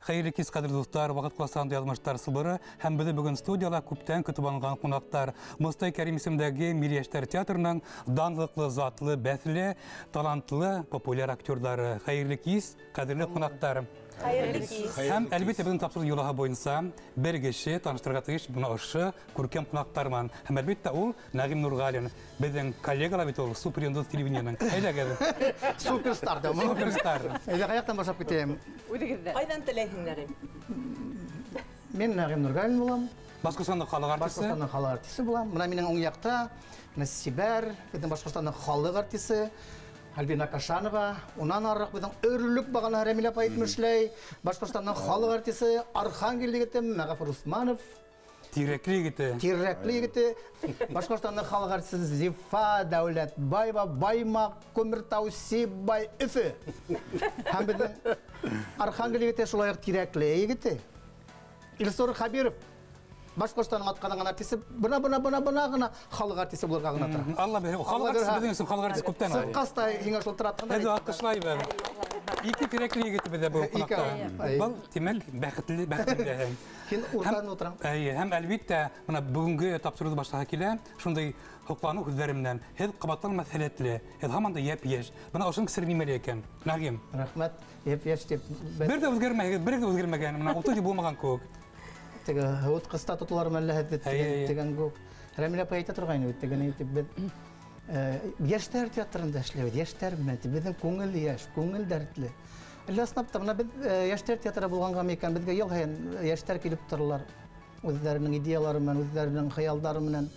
Хәйерле кис, ҡәҙерле дуҫтар, ваҡыт классында яҙмыштар сылбыры һәм беҙҙе бөгөн студияла күптән көтөп алынған ҡунаҡтар. Мостай Кәрим исемендәге Милли йәштәр театрының данлыҡлы, затлы, бәҫле, талантлы, популяр актерҙары. Хәйерле кис, ҡәҙерле ҡунаҡтар. Хәйерле кис. Һәм әлбиттә беҙҙең тапшырыу йолаһы буйынса бер кеше таныштырырға тейеш бына ошо күркәм ҡунаҡтар менән. Һәм әлбиттә ул Нәғим Нурғалин, беҙҙең коллегалар бит ул, супер йондоҙ телевидениенең. Әйҙәгеҙ. Суперстар да. Суперстар. Әйҙә, ҡаяҡтан башлап китәйем? Үҙегеҙҙә. Ҡайҙан теләйһең, Нәғим? Мин Нәғим Нурғалин булам. Башҡортостандың халыҡ артисы. Башҡортостандың халыҡ артисы булам. Бына минең уң яҡта менә Сибәр, беҙҙең Башҡортостандың халыҡ артисы Альбина Кашанова, унан арыраҡ беҙҙең өрлөк бағана Рәмилә апай әйтмешләй, Башҡортостандың халыҡ артисы Архангел егете Мәғәфүр Усманов. Тирәкле егете. Тирәкле егете. Башҡортостандың халыҡ артисы Зифа Дәүләтбаева, Баймаҡ, Күмертау, Сибай, Өфө. Һәм беҙҙең Архангел егете шулай уҡ тирәкле егете Илсур Хәбиров. Башҡортостандың атҡаҙанған артисы бына бына бына бына ғына халыҡ артисы булырға ғына тора. Алла бирһә, халыҡ артисы беҙҙең өсөн халыҡ артисы күптән. Сыҡҡас та һиңә шул тора. Һеҙҙе алҡышлайбыҙ. Ике тирәкле егете беҙҙә был ҡунаҡта. Был, тимәк, бәхетле, бәхетле. Һин уртанан ултыраң. Эйе, һәм әлбиттә, бына бөгөнгө тапшырыуҙы башлаһа килә, шундай һоҡланыу һүҙҙәре менән. Һеҙ ҡабатланмаҫ һәләтле, һеҙ һаман да йәп-йәш. Бына ошоноң сере нимәлә икән, Нәғим? Рәхмәт, йәп-йәш тип. Бер ҙә үҙгәрмәгеҙ, бер ҙә үҙгәрмәгән, бына 30 йыл булмаған кеүек. Теге һыуытҡыста тотолар мәллә һеҙҙе тигән кеүек. Рәмилә апай әйтә торғайны бит, тегене әйтеп, беҙ йәштәр театрында эшләйбеҙ, йәштәр менән, тип, беҙҙең күңел йәш, күңел дәртле. Әллә ысынлап та, бына беҙ йәштәр театры булғанға микән, беҙгә йыл һайын йәштәр килеп торалар. Үҙҙәренең идеялары менән, үҙҙәренең хыялдары менән,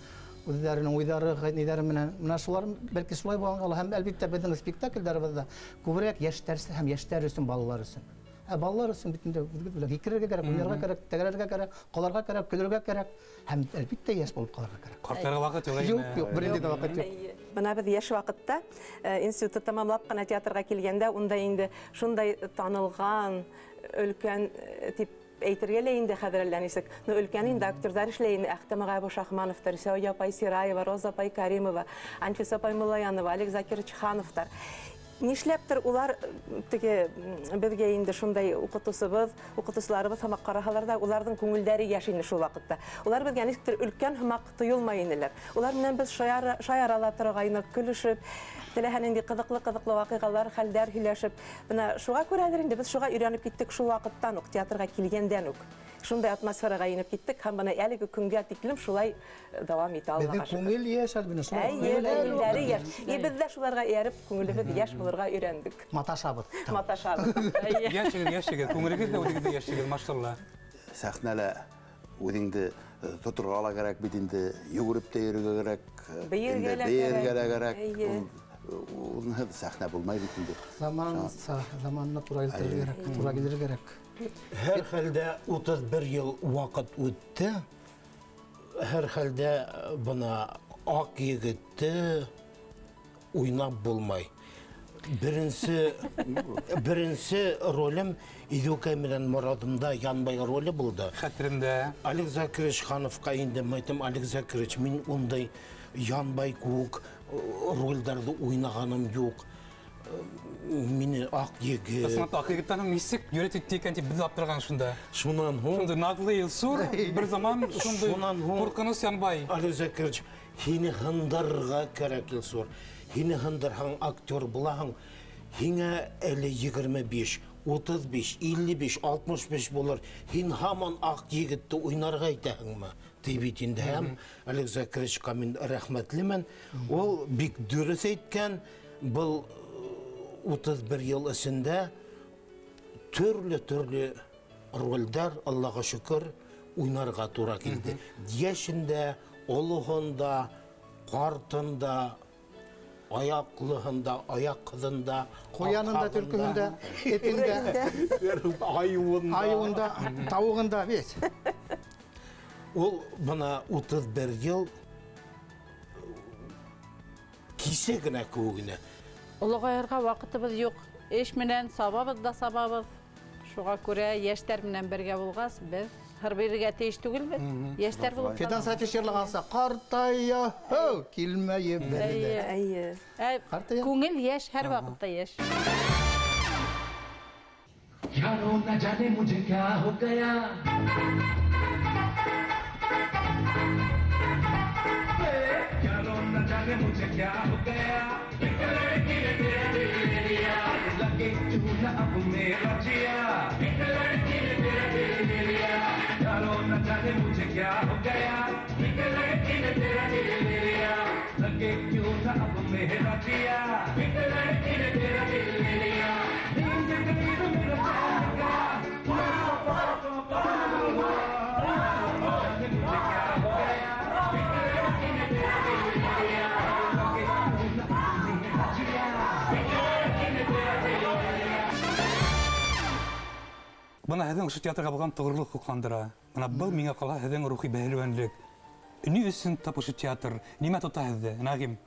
үҙҙәренең уйҙары, ниҙәре менән. Бына шулар, бәлки шулай булғанға ла, һәм әлбиттә беҙҙең спектакльдәребеҙҙә күберәк йәштәр һәм йәштәр өсөн, балалар өсөн. Ә балалар өсөн бит инде үҙегеҙ белән һикерергә кәрәк, уйнарға кәрәк, тәгәрәргә кәрәк, ҡаларға кәрәк, көлөргә кәрәк һәм әлбиттә йәш булып ҡалырға кәрәк. Ҡартайырға ваҡыт юҡ, әйме? Юҡ, юҡ, бер инде дә ваҡыт юҡ. Бына беҙ йәш ваҡытта, институтты тамамлап ҡына театрға килгәндә, унда инде шундай танылған өлкән тип әйтергә лә инде хәҙер әллә нисек. Но өлкән инде актерҙар эшләй инде. Әхтәм ағай Бушахмановтар, Сәүдә апай Сираева, Роза апай Каримова, Анфиса апай Муллаянова, Олег Закирович Хановтар. Нишләптер улар теге беҙгә инде шундай уҡытыусыбыҙ, уҡытыусыларыбыҙ һымаҡ ҡараһалар ҙа, уларҙың күңелдәре йәш ине шул ваҡытта. Улар беҙгә нисектер өлкән һымаҡ тойолмай инеләр. Улар менән беҙ шаяра ла торғайныҡ, көлөшөп, теләһә ниндәй ҡыҙыҡлы-ҡыҙыҡлы ваҡиғалар, хәлдәр һөйләшеп. Бына шуға күрәлер инде беҙ шуға өйрәнеп киттек шул ваҡыттан уҡ, театрға килгәндән үк. Шундай атмосфераға инеп киттек һәм бына әлеге көнгә тиклем шулай дауам итә Аллаға Беҙҙең шөкөр. күңел йәш, Альбина, шулай. Әйе, күңелдәре йәш. И беҙ ҙә шуларға эйәреп, күңелебеҙ йәш булырға өйрәндек. Маташабыҙ. Маташабыҙ. Әйе. Йәшегеҙ, йәшегеҙ, күңелегеҙ ҙә үҙегеҙ ҙә йәшегеҙ, машалла. Сәхнәлә үҙеңде тоторға ла кәрәк бит инде, йүгереп тә йөрөргә кәрәк, Бейергә лә бейергә лә кәрәк. кәрәк. Әйе. Ул сәхнә булмай бит инде. Заман, заманына тура килергә кәрәк, тура килергә кәрәк. Һәр хәлдә 31 йыл ваҡыт үтте. Һәр хәлдә бына аҡ егетте уйнап булмай. Беренсе ролем Иҙеүкәй менән Морадымда Янбай роле булды. Хәтеремдә. Олег Закирович Хановҡа инде әйтәм, Олег Закирович, мин ундай Янбай кеүек ролдәрҙе уйнағаным юҡ. Мине аҡ егет. Ысынлап та, аҡ егеттән һуң нисек йөрәт итте икән тип беҙ аптыраған шунда. Шунан һуң Шундай наглый Илсур, бер заман шундай Шунан һуң ҡурҡыныс Янбай. Олег Закирович, һине һындырырға кәрәк, Илсур. Һине һындырһаң, актер булаһың. Һиңә әле 25, 35, 55, 65 булыр. Һин һаман аҡ егетте уйнарға итәһеңме? Ти бит инде. Һәм Олег Закировичҡа мин рәхмәтлемен. Ул бик дөрөҫ әйткән. Был 31 йыл эсендә төрлө-төрлө ролдәр, Аллаға шөкөр, уйнарға тура килде. Йәшендә, олоһонда, ҡартында, аяҡлыһында, аяҡһыҙында, Ҡуянында, аҡһағында. төлкөһөндә, этендә, айыуында. Айыуында, тауығында бит. Ул бына 31 йыл кисә генә кеүек ине. Олоғайырға ваҡытыбыҙ юҡ. Эш менән сабабыҙ да сабабыҙ. Шуға күрә йәштәр менән бергә булғас, беҙ һыр бирергә тейеш түгелбеҙ. Йәштәр булып Фидан Сафич йырлағанса, ҡартая, һыу, килмәйе бер ҙә. Әйе. Ә, Ҡартая. Күңел йәш, һәр ваҡытта йәш. यारो न जाने मुझे क्या हो गया, यारो न जाने मुझे क्या हो गया, एक लड़की ने तेरा दिल ले लिया, लगे क्यों न अब मेरा जिया, एक लड़की ने तेरा दिल ले लिया, यारो न जाने मुझे क्या हो गया, एक लड़की ने तेरा दिल ले लिया, लगे क्यों न अब मेरा जिया, एक लड़की ने तेरा दिल ले लिया, नींद गई तो मेरा चैन गया, जाने मुझे क्या हो गया, एक लड़की ने तेरा दिल ले लिया, लगे क्यों न अब मेरा जिया, एक लड़की ने तेरा दिल ले लिया. Бына һеҙҙең ошо театрға булған тоғролоҡ һоҡландыра. Бына был миңә ҡала һеҙҙең рухи бәһлеүәнлек. Ни өсөн тап ошо театр? Нимә тота һеҙҙе, Нағим?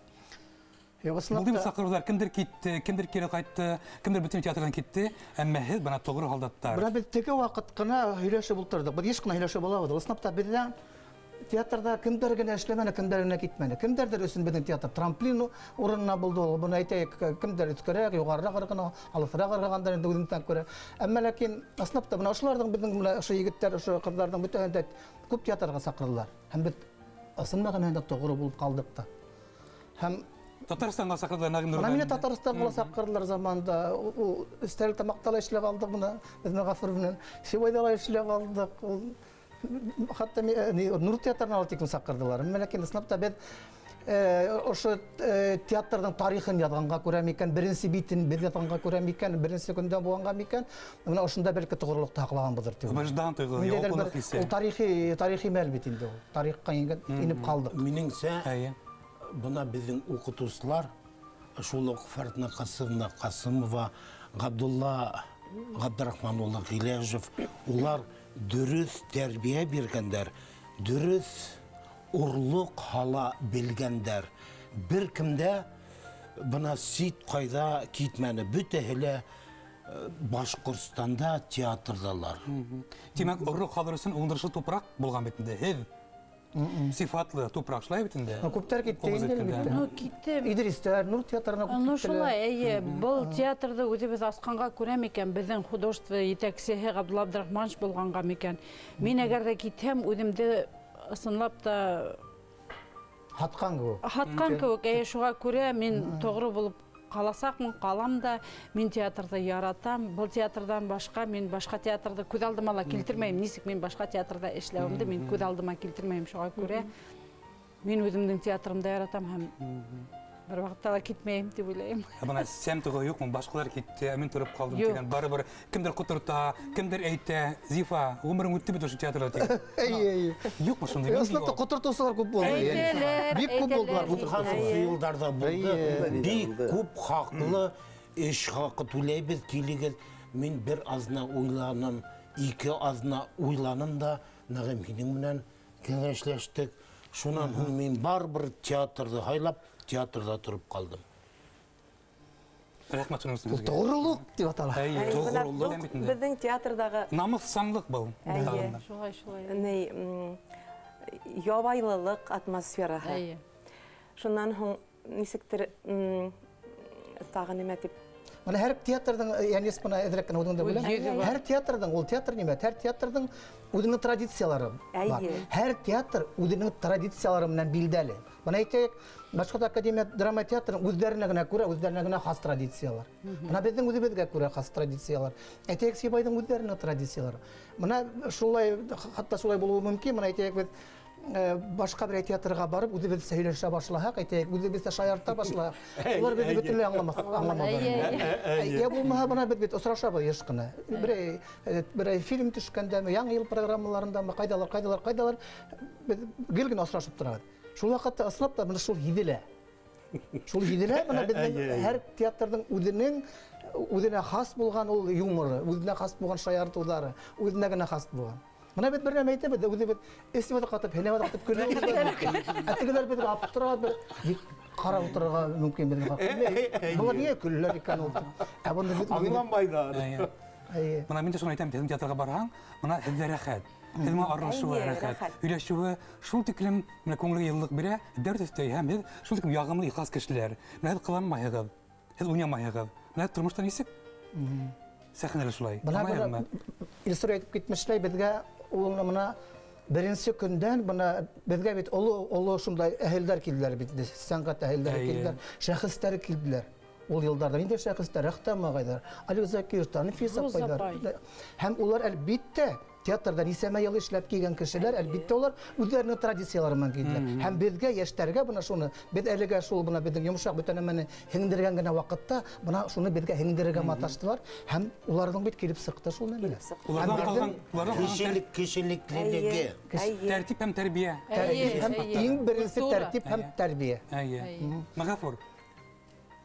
Булды саҡырыуҙар, кемдер китте, кемдер кире ҡайтты, кемдер бөтөн театрҙан китте, әммә һеҙ бына тоғро һалдаттар. Бына беҙ теге ваҡыт ҡына һөйләшеп ултырҙыҡ. Беҙ йыш ҡына һөйләшеп алабыҙ. Ысынлап та беҙҙә театрҙа кемдәр генә эшләмәне, кемдәр генә китмәне. Кемдәрҙер өсөн беҙҙең театр трамплин урынына булды ул. Быны әйтәйек, кемдәр өҫкәрәк, юғарыраҡ ырғына, алыҫыраҡ ырғығандар инде үҙенән күрә. Әммә ләкин ысынлап та бына ошоларҙың беҙҙең бына ошо егеттәр, ошо ҡыҙҙарҙың бөтәһен дә күп театрға саҡырҙылар. Һәм беҙ ысын мәғәнәһендә тоғро булып ҡалдыҡ та. Һәм Татарстанға саҡырҙылар, Нағим Нурғәлиевич. Бына мине Татарстанға саҡырҙылар заманында. Ул Стәрлетамаҡта ла эшләп алдыҡ бына, беҙ Ғәфүр менән. Сибайҙа ла эшләп алдыҡ. Ул хатта Нур театрына ла тиклем саҡырҙылар. Әммә ләкин ысынлап та беҙ ошо театрҙың тарихын яҙғанға күрә микән, беренсе битен беҙ яҙғанға күрә микән, беренсе көндә булғанға микән, бына ошонда бәлки тоғролоҡто һаҡлағанбыҙҙыр тип. Выждан тойғоһо, яуаплылыҡ хисе. Ул тарихи мәл бит инде ул. Тарихҡа инеп ҡалдыҡ. Минеңсә, бына беҙҙең уҡытыусылар, шул уҡ Фәртна Ҡасимовна Ҡасимова, Ғабдулла Ғабдрахман улы Ғиләжев, улар дөрөҫ тәрбиә биргәндәр, дөрөҫ урлыҡ һала белгәндәр. Бер кем дә бына сит ҡайҙа китмәне, бөтәһе лә Башҡортостанда театрҙалар. Тимәк, урлыҡ һалыр өсөн уңдырышлы тупраҡ булған бит инде. Һеҙ сифатлы тупраҡ шулай бит инде. Күптәр китте инде әлбиттә. Ну, китте. Идристәр, Нур театрына күп Ну, киттеләр. шулай, эйе, был театрҙы үҙебеҙ асҡанға күрә микән, беҙҙең художество етәксеһе Ғабдулла Абдрахманович булғанға микән. Мин әгәр ҙә китһәм, үҙемде ысынлап та һатҡан кеүек. Һатҡан кеүек, эйе, шуға күрә мин тоғро булып ҡаласаҡмын, ҡалам да. Мин театрҙы яратам. Был театрҙан башҡа мин башҡа театрҙы күҙ алдыма ла килтермәйем. Нисек мин башҡа театрҙа эшләүемде мин күҙ алдыма килтермәйем. Шуға күрә мин үҙемдең театрымды яратам һәм бер ваҡытта ла китмәйем тип уйлайым. Ә бына сәм тоғо юҡмы? Башҡалар китте, ә мин тороп ҡалдым тигән. Барыбер кемдер ҡоторта, кемдер әйтә, Зифа, ғүмерең үтте бит ошо театрҙа тигән. Эйе, эйе. Юҡмы шундай? Ысынлап та ҡотортоусылар күп булды. Әйтәләр, Бик күп булдылар. Туҡһанынсы йылдарҙа булды. Бик күп хаҡлы эш хаҡы түләйбеҙ, килегеҙ. Мин бер аҙна уйланым, ике аҙна уйланым да, Нағим һинең менән кәңәшләштек. Шунан һуң мин барыбер театрҙы һайлап, театрҙа тороп ҡалдым. Рәхмәт шуның өсөн Ул һеҙгә. тоғролоҡ тип атала. Эйе, Тоғролоҡ. Беҙҙең театрҙағы намыҫсанлыҡ был. Эйе. Шулай, шулай. Ни, ябайлылыҡ атмосфераһы. Эйе. Шунан һуң нисектер, тағы нимә тип? Бына һәр театрҙың, йәнис бына әҙерәк кенә үҙеңде Үҙ беләм. йөҙө бар. Һәр театрҙың, ул театр нимә? Һәр театрҙың үҙенең традициялары бар. Әйе. Һәр театр үҙенең традициялары менән билдәле. Бына әйтәйек, Башҡорт академия драма театрының үҙҙәренә генә күрә, үҙҙәренә генә хас традициялар. Бына беҙҙең үҙебеҙгә күрә хас традициялар. Әйтәйек, Сибайҙың үҙҙәренең традициялары. Бына шулай, хатта шулай булыуы мөмкин. Бына әйтәйек, беҙ башҡа бер театрға барып, үҙебеҙсә һөйләшә башлаһаҡ, әйтәйек, үҙебеҙсә шаярта башлаһаҡ, улар беҙҙе бөтөнләй аңламаҫ. Йә булмаһа, бына беҙ бит осрашабыҙ йыш ҡына. Берәй фильм төшкәндәме, яңы йыл программаларындамы, ҡайҙалар, ҡайҙалар, ҡайҙалар, беҙ гел генә осрашып торабыҙ. Шул ваҡытта ысынлап та бына шул һиҙелә. Шул һиҙелә, бына беҙҙең һәр театрҙың үҙенә хас булған ул юморы, үҙенә хас булған шаяртыуҙары, үҙенә генә хас булған. Бына беҙ бер нәмә әйтәбеҙ, үҙебеҙ эсебеҙ ҡатып, һенәбеҙ ҡатып көләбеҙ. Ә тегеләр беҙгә аптырап, бер ҡарап ултырырға мөмкин беҙгә. Былар ниңә көләләр икән ул? Ә бында беҙ аңламайҙар. Эйе. Бына мин дә шуны әйтәм, һеҙҙең театрға барһаң, бына һеҙҙә рәхәт. Һеҙ менән аралашыуы рәхәт. Һөйләшеүе шул тиклем менә күңелгә йылылыҡ бирә, дәрт өҫтәй һәм һеҙ шул тиклем яғымлы, ихлас кешеләр. Менә һеҙ ҡыланмайһығыҙ, һеҙ уйнамайһығыҙ. Менә тормошта нисек? Сәхнәлә шулай. Бына Илсур әйтеп китмешләй, беҙгә ул мына беренсе көндән бына беҙгә бит оло шундай әһелдәр килделәр бит, сәнғәт әһелдәре килделәр, шәхестәр килделәр. Ул йылдарҙа инде шәхестәр Әхтәм ағайҙар, Олег Закировтар, Нәфис апайҙар. Һәм улар әлбиттә театрда нисәмә йыл эшләп килгән кешеләр, әлбиттә улар үҙҙәренең традициялары менән килделәр. Һәм беҙгә, йәштәргә бына шуны, беҙ әлегә шул бына беҙҙең йомшаҡ бөтә нәмәне һеңдергән генә ваҡытта бына шуны беҙгә һеңдерергә маташтылар һәм уларҙың бит килеп сыҡты шул нәмәләр. Уларҙың кешелеклелеге, тәртип һәм тәрбиә. Иң беренсе тәртип һәм тәрбиә. Мәғәфүр,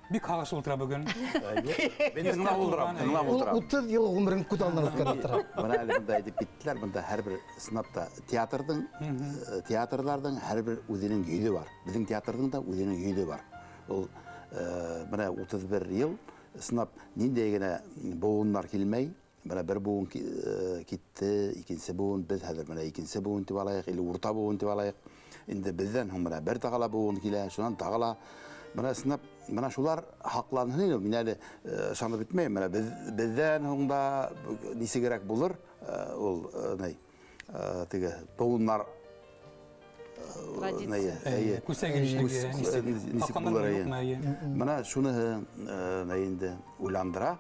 бик һағыш ултыра бөгөн. Мин тыңлап ултырам, тыңлап ултырам. 30 йыл ғүмерен күҙ алдынан үткәреп тора. Бына әле бында әйтеп киттеләр, бында һәр бер сынап та театрҙарҙың һәр бер үҙенең йөҙө бар. Беҙҙең театрҙың да үҙенең йөҙө бар. Ул бына 31 йыл сынап ниндәй генә быуыннар килмәй, бына бер быуын китте, икенсе быуын, беҙ хәҙер бына икенсе быуын тип алайыҡ, или урта быуын тип алайыҡ. Инде беҙҙән һуң бына бер тағы ла быуын килә, шунан тағы ла бына сынап бына шулар һаҡланһын инде, мин әле ышанып бөтмәйем. Бына беҙҙән һуң да нисегерәк булыр ул ни теге быуыннар нисек булыр. Бына шуныһы ни инде уйландыра.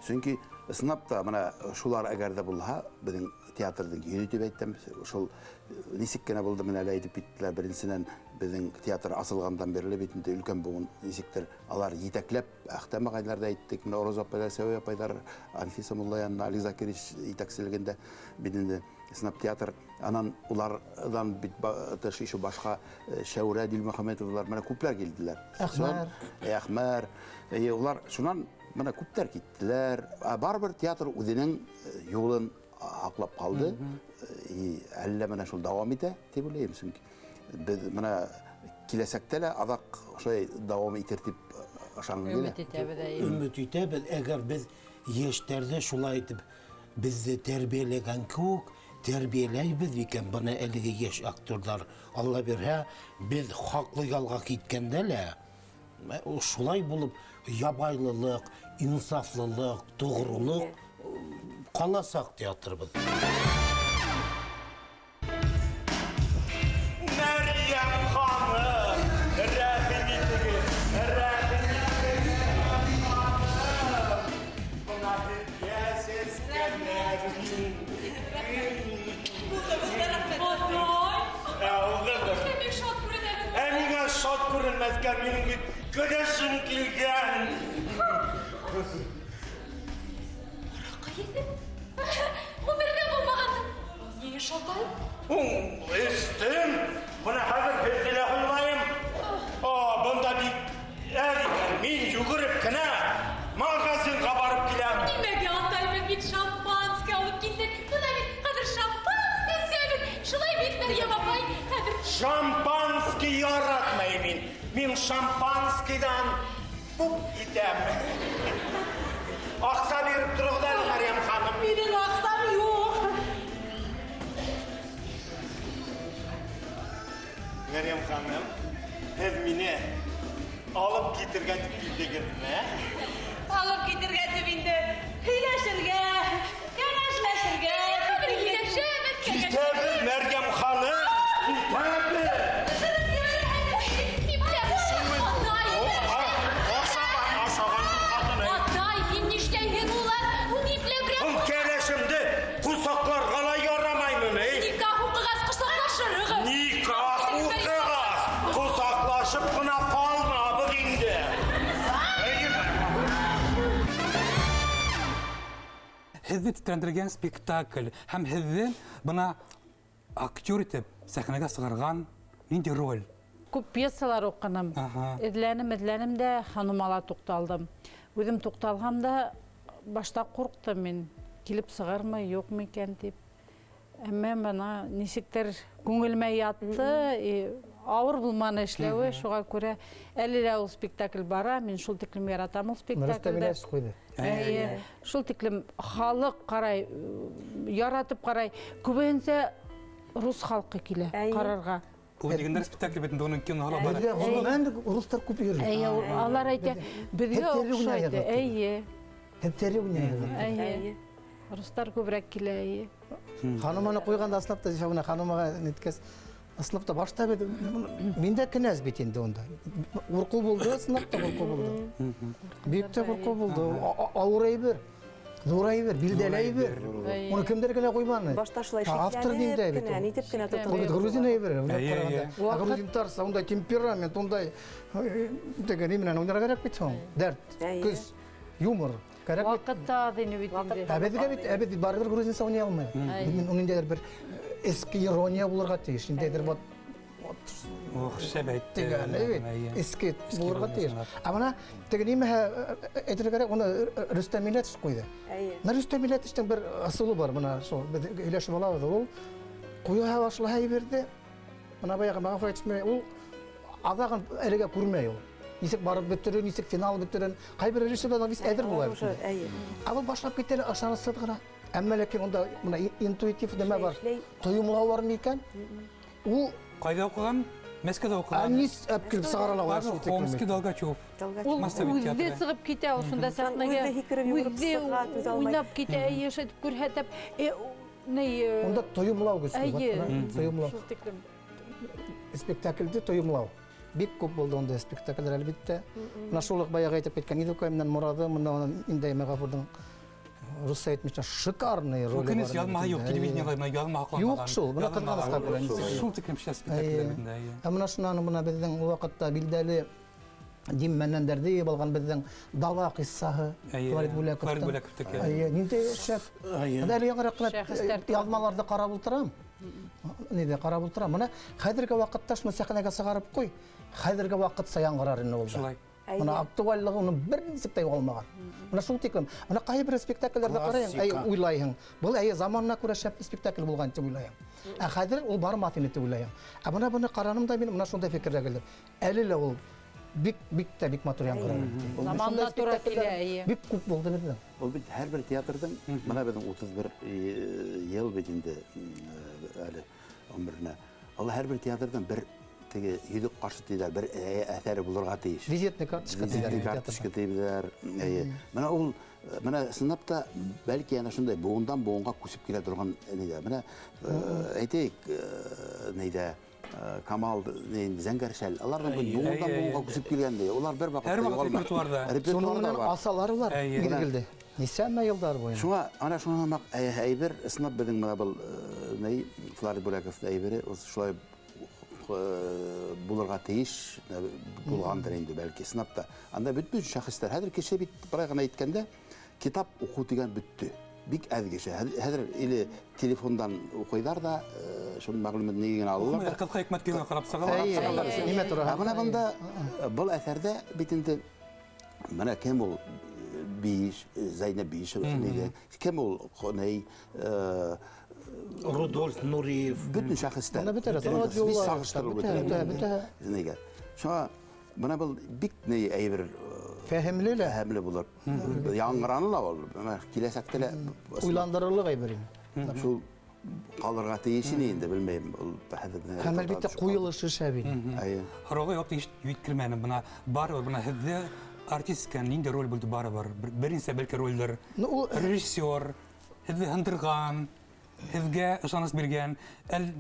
Сөнки ысынлап та бына шулар әгәр ҙә булһа, беҙҙең театрҙың йөҙө тип әйтәм, шул нисек кенә булды, менә әле әйтеп киттеләр. Беренсенән беҙҙең театр асылғандан бирле бит инде өлкән быуын нисектер алар етәкләп, Әхтәм ағайҙар ҙа әйттек, менә Роза апайҙар, Сәүә апайҙар, Анфиса Муллаянна, Али Закирович етәкселегендә бит инде ысынлап театр, анан уларҙан бит тыш еще башҡа Шәүрә Дилмөхәмәтовалар, менә күпләр килделәр. Әхмәр, улар шунан менә күптәр киттеләр. Барыбер театр үҙенең юлын һаҡлап ҡалды. Әллә менә шул дауам итә тип уйлайым, сөнки беҙ менә киләсәктә лә аҙаҡ шулай дауам итер тип ышанғым килә. Өмөт итәбеҙ, әйе. Өмөт итәбеҙ, әгәр беҙ йәштәрҙе шулай итеп беҙҙе тәрбиәләгән кеүек тәрбиәләйбеҙ икән, бына әлеге йәш актерҙар, Алла бирһә, беҙ хаҡлы ялға киткәндә лә шулай булып ябайлылыҡ, инсафлылыҡ, тоғролоҡ ҡаласаҡ театрыбыҙ. Мәрйәм ханым, рәхим итегеҙ, рәхим итегеҙ, бына һеҙгә сәскәләр. Бик шат күренәбеҙ. Ә миңә шат күренмәҫкә, минең бит кәләшем килгән. Араҡы еҫе? Ғүмерҙә булмағандыр. Ни эш атай? Эстем. Бына хәҙер һеҙҙе лә һыйлайым. Бында бик әҙ икән. Мин йүгереп кенә магазинға барып киләм. Нимәгә, атай, мин бит шампанский алып килдек. Бына бит хәҙер шампанский эсәбеҙ. Шулай бит, Мәрйәм апай, хәҙер. Шампанский яратмайым мин. Мин шампанскийҙан пуп итәм. Аҡса биреп тороғоҙ әле, Мәрйәм ханым. Минең аҡсам юҡ. Мәрйәм ханым, һеҙ мине алып китергә тип килдегеҙме? Алып китергә тип инде һөйләшергә, кәңәшләшергә. Һөйләшәбеҙ, китәбеҙ, Мәрйәм ханым, китәбеҙ. Атай, һин нишләйһең улар? Һуң ипләберәк. Ул кәләшемде ҡосаҡларға ла ярамаймы, ни? Никах уҡығас ҡосаҡлашырығыҙ. Никах уҡығас ҡосаҡлашып ҡына ҡалмабыҙ инде. Һеҙҙе тетрәндергән спектакль һәм һеҙҙе бына актер итеп сәхнәгә сығарған ниндәй роль? Күп пьесалар уҡыным. Эҙләнем, эҙләнем дә Ханумала туҡталдым. Үҙем туҡталһам да башта ҡурҡтым мин. Килеп сығармы, юҡмы икән тип. Әммә бына нисектер күңелемә ятты, ауыр булманы эшләүе, шуға күрә әле лә ул спектакль бара, мин шул тиклем яратам ул спектакльде. Әйе, шул тиклем халыҡ ҡарай, яратып ҡарай. Күбеһенсә рус халҡы килә ҡарарға. Ул дигәндәр спектакль бит инде уның киноһы бар. Беҙгә ғөмүмән урыҫтар күп йөрөй. Әйе, алар әйтә, беҙгә оҡшайды. Әйе. Һеҙ тере уйнайһығыҙ. Әйе. Рустар күберәк килә, әйе. Ханыманы ҡуйғанда аслап та, бына ханымаға неткәс, аслап та башта бит мин дә кенәз бит инде унда. Ҡурҡыу булды, ысынлап та ҡурҡыу булды. Бик тә ҡурҡыу булды. Ауыр әйбер, ҙур әйбер, билдәле әйбер. Уны кемдәр генә ҡуйманы. Башта шулай Автор ниндәй бит ул. Нитеп кенә тотоп. Ул бит грузин әйбере, уйлап ҡарағанда. Грузин тарса, ундай темперамент, ундай теге ни менән уйнарға кәрәк бит һуң. Дәрт, көс, юмор. Ваҡыт та аҙ ине бит инде. Ә беҙгә бит, ә беҙ барыбер грузинса уйнай алмайбыҙ. Ниндәйҙер бер эске ирония булырға тейеш, ниндәйҙер вот шәп әйтте. Эске булырға тейеш. Ә бына теге нимәһе әйтергә кәрәк, уны Рөстәм Милләтович ҡуйҙы. Бына Рөстәм Милләтовичтың бер ысулы бар, бына шул беҙ һөйләшеп алабыҙ. Ул ҡуя башлаһа әйберҙе, бына баяғы Мәғфүрә әйтмәй, ул аҙағын әлегә күрмәй ул. Нисек барып бөтөрөр, нисек финал бөтөрөр. Ҡайбер режиссерҙар бит әҙер була. Ә был башлап китә лә ышанысһыҙ ғына. Әммә ләкин унда бына интуитив нәмә бар. Тойомлау бар микән? Ул ҡайҙа уҡыған? Мәскәүҙә уҡыған. Нис әп килеп сығара ла шул тиклем. Омский Долгачев. Ул үҙе сығып китә, ул шунда сәхнәгә. Үҙе уйнап китә, ишетеп күрһәтеп, ни Унда тойомлау көслө. Тойомлау. Спектакльде тойомлау. Бик күп булды унда спектакльдәр әлбиттә. Менә шул уҡ баяғы әйтеп киткән Идүкәй менән Морады, мына инде Мәғфүрҙең русса әйтмешә шикарный роле бар. Көнөс ялмаһы юҡ, телевидениела бына ялма һаҡланмаған. Юҡ шул, бына ҡыҙғанысҡа күрә. Шул тиклем шәп спектакльдәр бит инде. Ә мына шунан бына беҙҙең ул ваҡытта билдәле Дим Мәнәндәрҙе йыйып алған беҙҙең Дала ҡиссаһы, Флорид Бүләковтың. Әйе, ниндәй шәп. Бына әле яңыраҡ ҡына яҙмаларҙы ҡарап ултырам. Ниҙә ҡарап ултырам. Бына хәҙерге ваҡытта шуны сәхнәгә сығарып ҡуй. Хәҙерге ваҡытса яңғырар ине ул. Шулай. Бына актуальлығы уның бер нисек тә юғалмаған. Бына шул тиклем. Бына ҡайһы бер спектакльдәрҙе ҡарайһың, әй уйлайһың. Был әй заманына күрә шәп спектакль булған тип уйлайһың. Ә хәҙер ул бармаҫ ине тип уйлайһың. Ә бына быны ҡараным да мин мына шундай фекергә килдем. Әле лә ул бик тә бик матур яңғырар. Заманына тура килә, әйе. Бик күп булды беҙҙең. Ул бит һәр бер театрҙың, бына беҙҙең 31 йыл бит инде әле ғүмеренә. Ул һәр бер театрҙың бер теге йөҙөк ҡаршы тиҙәр, бер әҫәре булырға тейеш. Визитный карточка тиҙәр. Визитный карточка тиҙәр. Бына ул, бына ысынлап та бәлки әнә шундай быуындан быуынға күсеп килә торған нидә. Бына әйтәйек, нидә Камал, Зәңгәр шәл, аларҙың быуындан быуынға күсеп килгән. Улар бер ваҡытта юғалмай. Репертуарҙа бар. Асалар улар билгеле. Нисәмә йылдар буйына. Шуңа, ана шуңа һымаҡ әйбер, ысынлап беҙҙең бына был ни Флорид Бүләковтың әйбере, ул шулай булырға тейеш булғандыр инде бәлки ысынлап та. Анда бөтөн шәхестәр, хәҙер кеше бит былай ғына әйткәндә, китап уҡыу тигән бөттө. Бик әҙ кеше. Хәҙер или телефондан уҡыйҙар ҙа, шуның мәғлүмәтен ни генә алалар. Ҡыҫҡа хикмәт кенә ҡарап сығалар. Нимә тураһында? Ә бына бында был әҫәрҙә бит инде бына кем ул Бейеш, Зәйнәп Бейешева, кем ул ни Рудольф Нуриев. Бөтөн шәхестәр. Бына бөтә, Салауат Юлаев. Бөтә. Нигә? Шуңа бына был бик ни әйбер фәһемле лә. Фәһемле булыр. Яңғыраны ла ул. Бына киләсәктә лә уйландырырлыҡ әйбер инде. Шул ҡалырға тейеш ине инде, белмәйем. Ул хәҙер Һәм әлбиттә ҡуйылышы шәп ине. Әйе. Һорауға яуап еткермәнем. Бына барыбер бына һеҙҙе артистка ниндәй роль булды барыбер? Беренсе бәлки ролдәр. Режиссер, һеҙҙе һындырған, һеҙгә ышаныс биргән,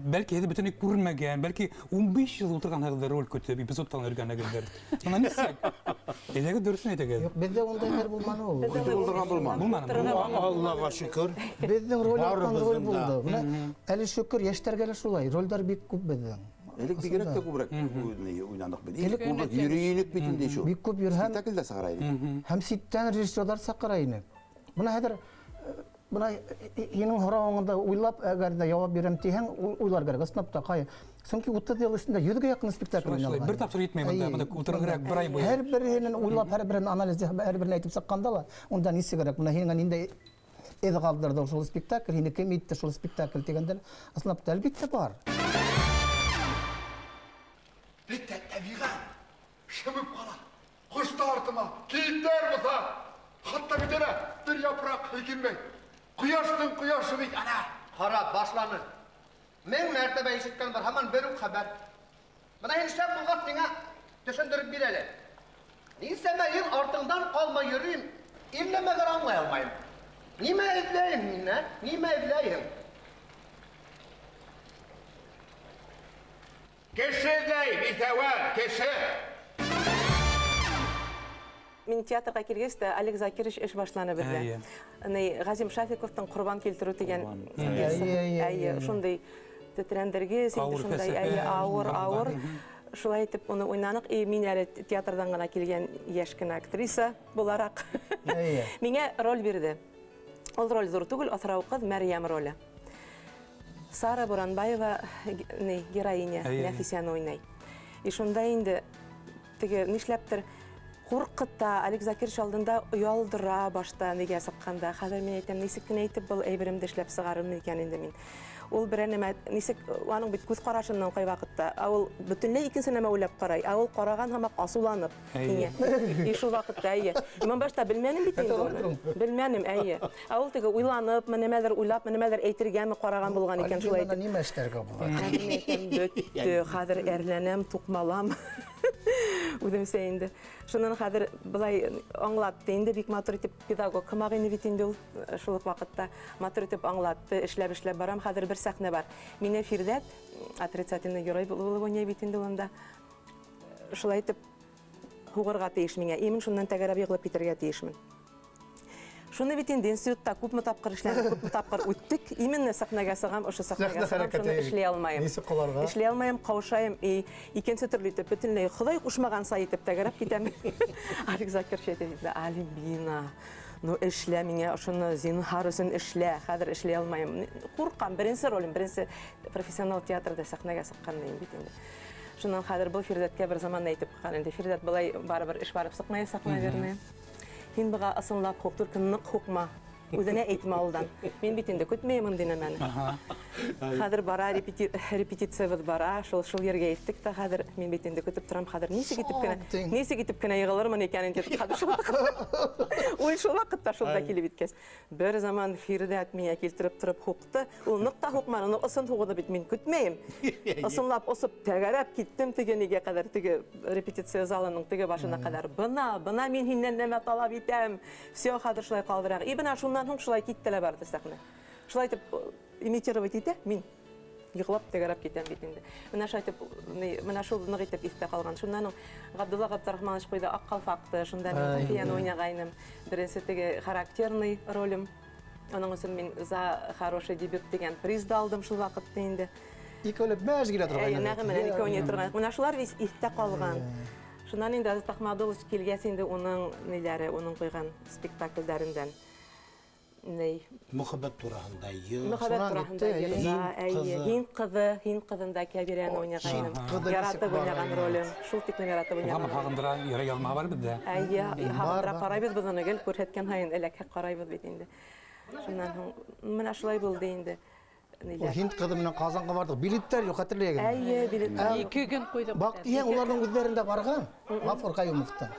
бәлки һеҙ бөтөнләй күрмәгән, бәлки 15 йыл ултырған һеҙҙе роль көтөп, эпизодтан өйрәнәгеҙҙер. Бына нисек? Әйҙәгеҙ дөрөҫөн әйтәгеҙ. Юҡ, беҙҙә ундай хәл булманы ул. Беҙҙә булдырған булманы. Аллаға шөкөр. Беҙҙең роль артҡан роль булды. Бына әле шөкөр, йәштәргә лә шулай, ролдәр бик күп беҙҙең. Элек бигерәк тә күберәк уйнандыҡ бит. Элек күберәк йөрөйнек бит инде шул. Бик күп йөрһәм. Спектакль дә сығара инек. Һәм ситтән режиссерҙар саҡыра инек. Бына хәҙер бына һинең һорауыңда уйлап, әгәр ҙә яуап бирәм тиһәң, уйлар кәрәк. Ысынлап та ҡай. Сөнки 30 йыл эсендә 100-гә яҡын спектакль уйналған. Бер тапшыр етмәй бында, бында ултырыр кәрәк бер ай буйы. Һәр береһенең уйлап, һәр береһен анализ яһап, һәр береһен әйтеп сыҡҡанда ла, унда нисек кәрәк? Бына һиңә ниндәй эҙ ҡалдырҙы шул спектакль, һине кем итте шул спектакль тигәндә, ысынлап та әлбиттә бар. Бөтә тәбиғәт шымып ҡала. Ҡоштар тыма, кейектәр боҫа. Хатта бит әнә бер япраҡ һелкенмәй. Ҡояштың ҡояшы бит ана. Ҡара, башланы. Мең мәртәбә ишеткән бар, һаман бер үк хәбәр. Бына һин шәп булғас, миңә төшөндөрөп бир әле. Нисәмә йыл артыңдан ҡалмай йөрөйөм. Иллә мәгәр аңлай алмайым. Нимә эҙләйһең мин, ә? Нимә эҙләйһең? Кеше эҙләйем, иҫәүән, кеше! Мин театрға килгәс тә Олег Закирович эш башланы беҙҙә. Ғазим Шафиковтың Ҡорбан килтереү тигән пьесаһы. Шундай тетрәндергес, инде шундай ауыр, ауыр. Шулай итеп уны уйнаныҡ. И мин әле театрҙан ғына килгән йәш кенә актриса булараҡ. Миңә роль бирҙе. Ул роль ҙур түгел, аҫрау ҡыҙ Мәрйәм роле. Сара Буранбаева героиня Нәфисәне уйнай. И шунда инде теге нишләптер ҡурҡыта, Олег Закирович алдында оялдыра башта нигә сыҡҡанда. Хәҙер мин әйтәм, нисек кенә итеп был әйберемде эшләп сығарырмын икән инде мин. Ул берәр нәмә, нисек, аның бит күҙ ҡарашынан ҡай ваҡытта, ә ул бөтөнләй икенсе нәмә уйлап ҡарай, ә ул ҡараған һымаҡ асыуланып һиңә. И шул ваҡытта, әйе. Мин башта белмәнем бит инде уны. Белмәнем, әйе. Ә ул теге уйланып, нимәлер уйлап, нимәлер әйтергәме ҡараған булған икән шулай итеп. Нимә эшләргә була? Бөттө, хәҙер әрләнәм, туҡмалам. Үҙемсә инде. Шунан хәҙер былай аңлатты инде, бик матур итеп педагог һымаҡ ине бит инде ул шул уҡ ваҡытта матур итеп аңлатты, эшләп-эшләп барам. Хәҙер бер сәхнә бар. Мине Фирҙәт отрицательный герой булып уйнай бит инде унда. Шулай итеп һуғырға тейеш миңә. И мин шуннан тәгәрәп йығылып китергә тейешмен. Шуны бит инде институтта күпме тапҡыр эшләнек, күпме тапҡыр үттек. Именно сәхнәгә сығам, ошо сәхнәгә сығам, шуны эшләй алмайым. Нисек ҡаларға? Эшләй алмайым, ҡаушайым. И икенсе төрлө итеп, бөтөнләй Хоҙай ҡушмағанса итеп тәгәрәп китәм. Олег Закирович әйтә бит, Альбина, ну эшлә миңә ошоно, зинһар өсөн эшлә, хәҙер эшләй алмайым. Ҡурҡам, беренсе ролем, беренсе профессионал театрҙа сәхнәгә сыҡҡан бит инде. Шунан хәҙер был Фирҙәткә бер заман әйтеп ҡуйған инде. Фирҙәт былай барыбер эш барып сыҡмаясаҡ, наверное. Һин быға ысынлап һуҡ, только ныҡ һуҡма. Үҙенә әйтмә алдан. Мин бит инде көтмәйем ундай нәмәне. Хәҙер бара, репетициябыҙ бара, шул ергә еттек тә хәҙер мин бит инде көтөп торам, хәҙер нисек итеп кенә, нисек итеп кенә йығылырмын икән инде хәҙер шул ваҡытта. Уй шул ваҡытта шунда килеп еткәс. Бер заман Фирҙәт миңә килтереп тороп һуҡты. Ул ныҡ та һуҡманы, уны ысын һуғыҙы бит, мин көтмәйем. Ысынлап осоп тәгәрәп киттем теге нигә ҡәҙәр, теге репетиция залының теге башына ҡәҙәр. Бына, бына мин һиннән нәмә талап итәм. Всё, хәҙер шулай ҡалдыраҡ. И бына шуннан һуң шулай китте лә барҙы сәхнә. Шулай итеп имитировать итә, мин йығылап тәгәрәп китәм бит инде. Менә шулай итеп, менә шул ныҡ итеп иҫтә ҡалған. Шуннан һуң Ғабдулла Ғабдрахманович ҡуйҙы Аҡ ҡалфаҡты, шунда мин Софияны уйнағайным. Беренсе теге характерный ролем. Уның өсөн мин за хороший дебют тигән приз да алдым шул ваҡытта инде. Икәүләп мәж килә торған. Әйе, нәҡ менән икәү уйнай торған. Менә шулар иҫтә ҡалған. Шунан инде Азат Ахмадуллович килгәс инде уның ниләре, уның ҡуйған спектакльдәрендән. Ней. Мөхәббәт тураһында йыр. Мөхәббәт тураһында йыр. Әйе, һин ҡыҙы, һин ҡыҙында Кәбирәне уйнағайным. Яратып уйнаған ролем. Шул тиклем яратып уйнаған. Һаман һағындыра йыр ялма бар беҙҙә. Әйе, һағындыра ҡарайбыҙ беҙ уны, гел күрһәткән һайын эләкһә ҡарайбыҙ бит инде. Шуннан һуң менә шулай булды инде. Ул һинд ҡыҙы менән Ҡазанға барҙыҡ. Билеттәр юҡ, хәтерләйһегеҙме? Әйе, билеттәр. 2 көн ҡуйҙыҡ. Баҡтиһәң, уларҙың үҙҙәрендә барған Ғафур Ҡайумовтан.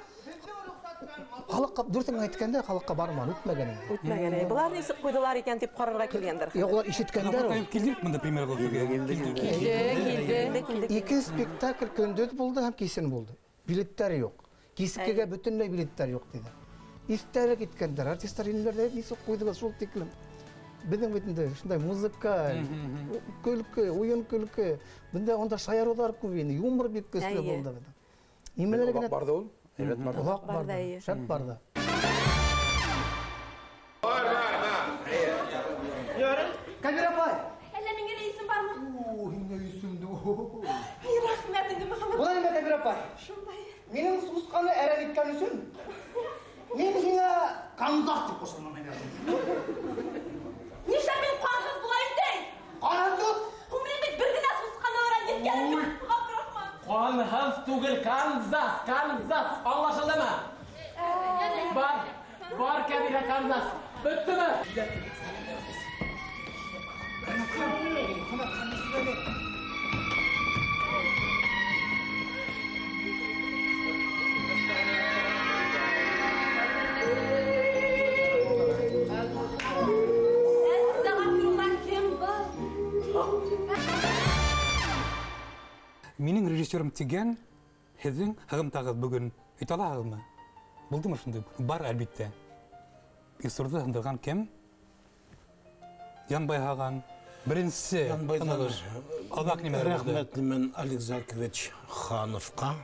Халыҡҡа, дөрөҫөн әйткәндә, халыҡҡа барман, үтмәгән инде. Үтмәгән. Былар нисек ҡуйҙылар икән тип ҡарарға килгәндер. Юҡ, улар ишеткәндәр. Килдек бында премьера ҡылып. Килде, килде. 2 спектакль көндөҙ булды һәм кисен булды. Билеттәр юҡ. Кискегә бөтөнләй билеттәр юҡ тиҙәр. Иҫтәре киткәндәр, артисттар инделәр, нисек ҡуйҙығыҙ шул тиклем. Беҙҙең бит инде шундай музыка, көлкө, уйын көлкө. Бында унда шаярыуҙар күп ине, юмор бик көслө булды беҙҙең. Нимәләр генә барҙы ул? Әйбәт барҙы. Оҙаҡ барҙы, шәп барҙы. Бар, бар, бар. Ярай. Кәбир апай. Әллә миңә лә исем бармы? О, һиңә исемде. Ай, рәхмәт инде, Мөхәммәт. Былай нимә, Кәбир апай? Шундай. Минең сусҡаны әрәм иткән өсөн мин һиңә Канзас тип ҡушылмам әле. Нишләп мин ҡанһыҙ булайым ти? Ҡанһыҙ? Ғүмерем бит бер генә сусҡаны әрәм иткәнем юҡ, Ғабдрахман. Ҡанһыҙ түгел, Канзас, Канзас. Аңлашылдымы? Бар, бар Кәбирә, Канзас. Бөттөмө? Минең режиссерым тигән һеҙҙең һығымтағыҙ бөгөн әйтә алаһығыҙмы? Булдымы шундай? Бар, әлбиттә. Илсурҙы һындырған кем? Янбай һаған. Беренсе тыныш. Аҙаҡ нимәләр булды? Рәхмәтлемен Олег Закович Хановҡа.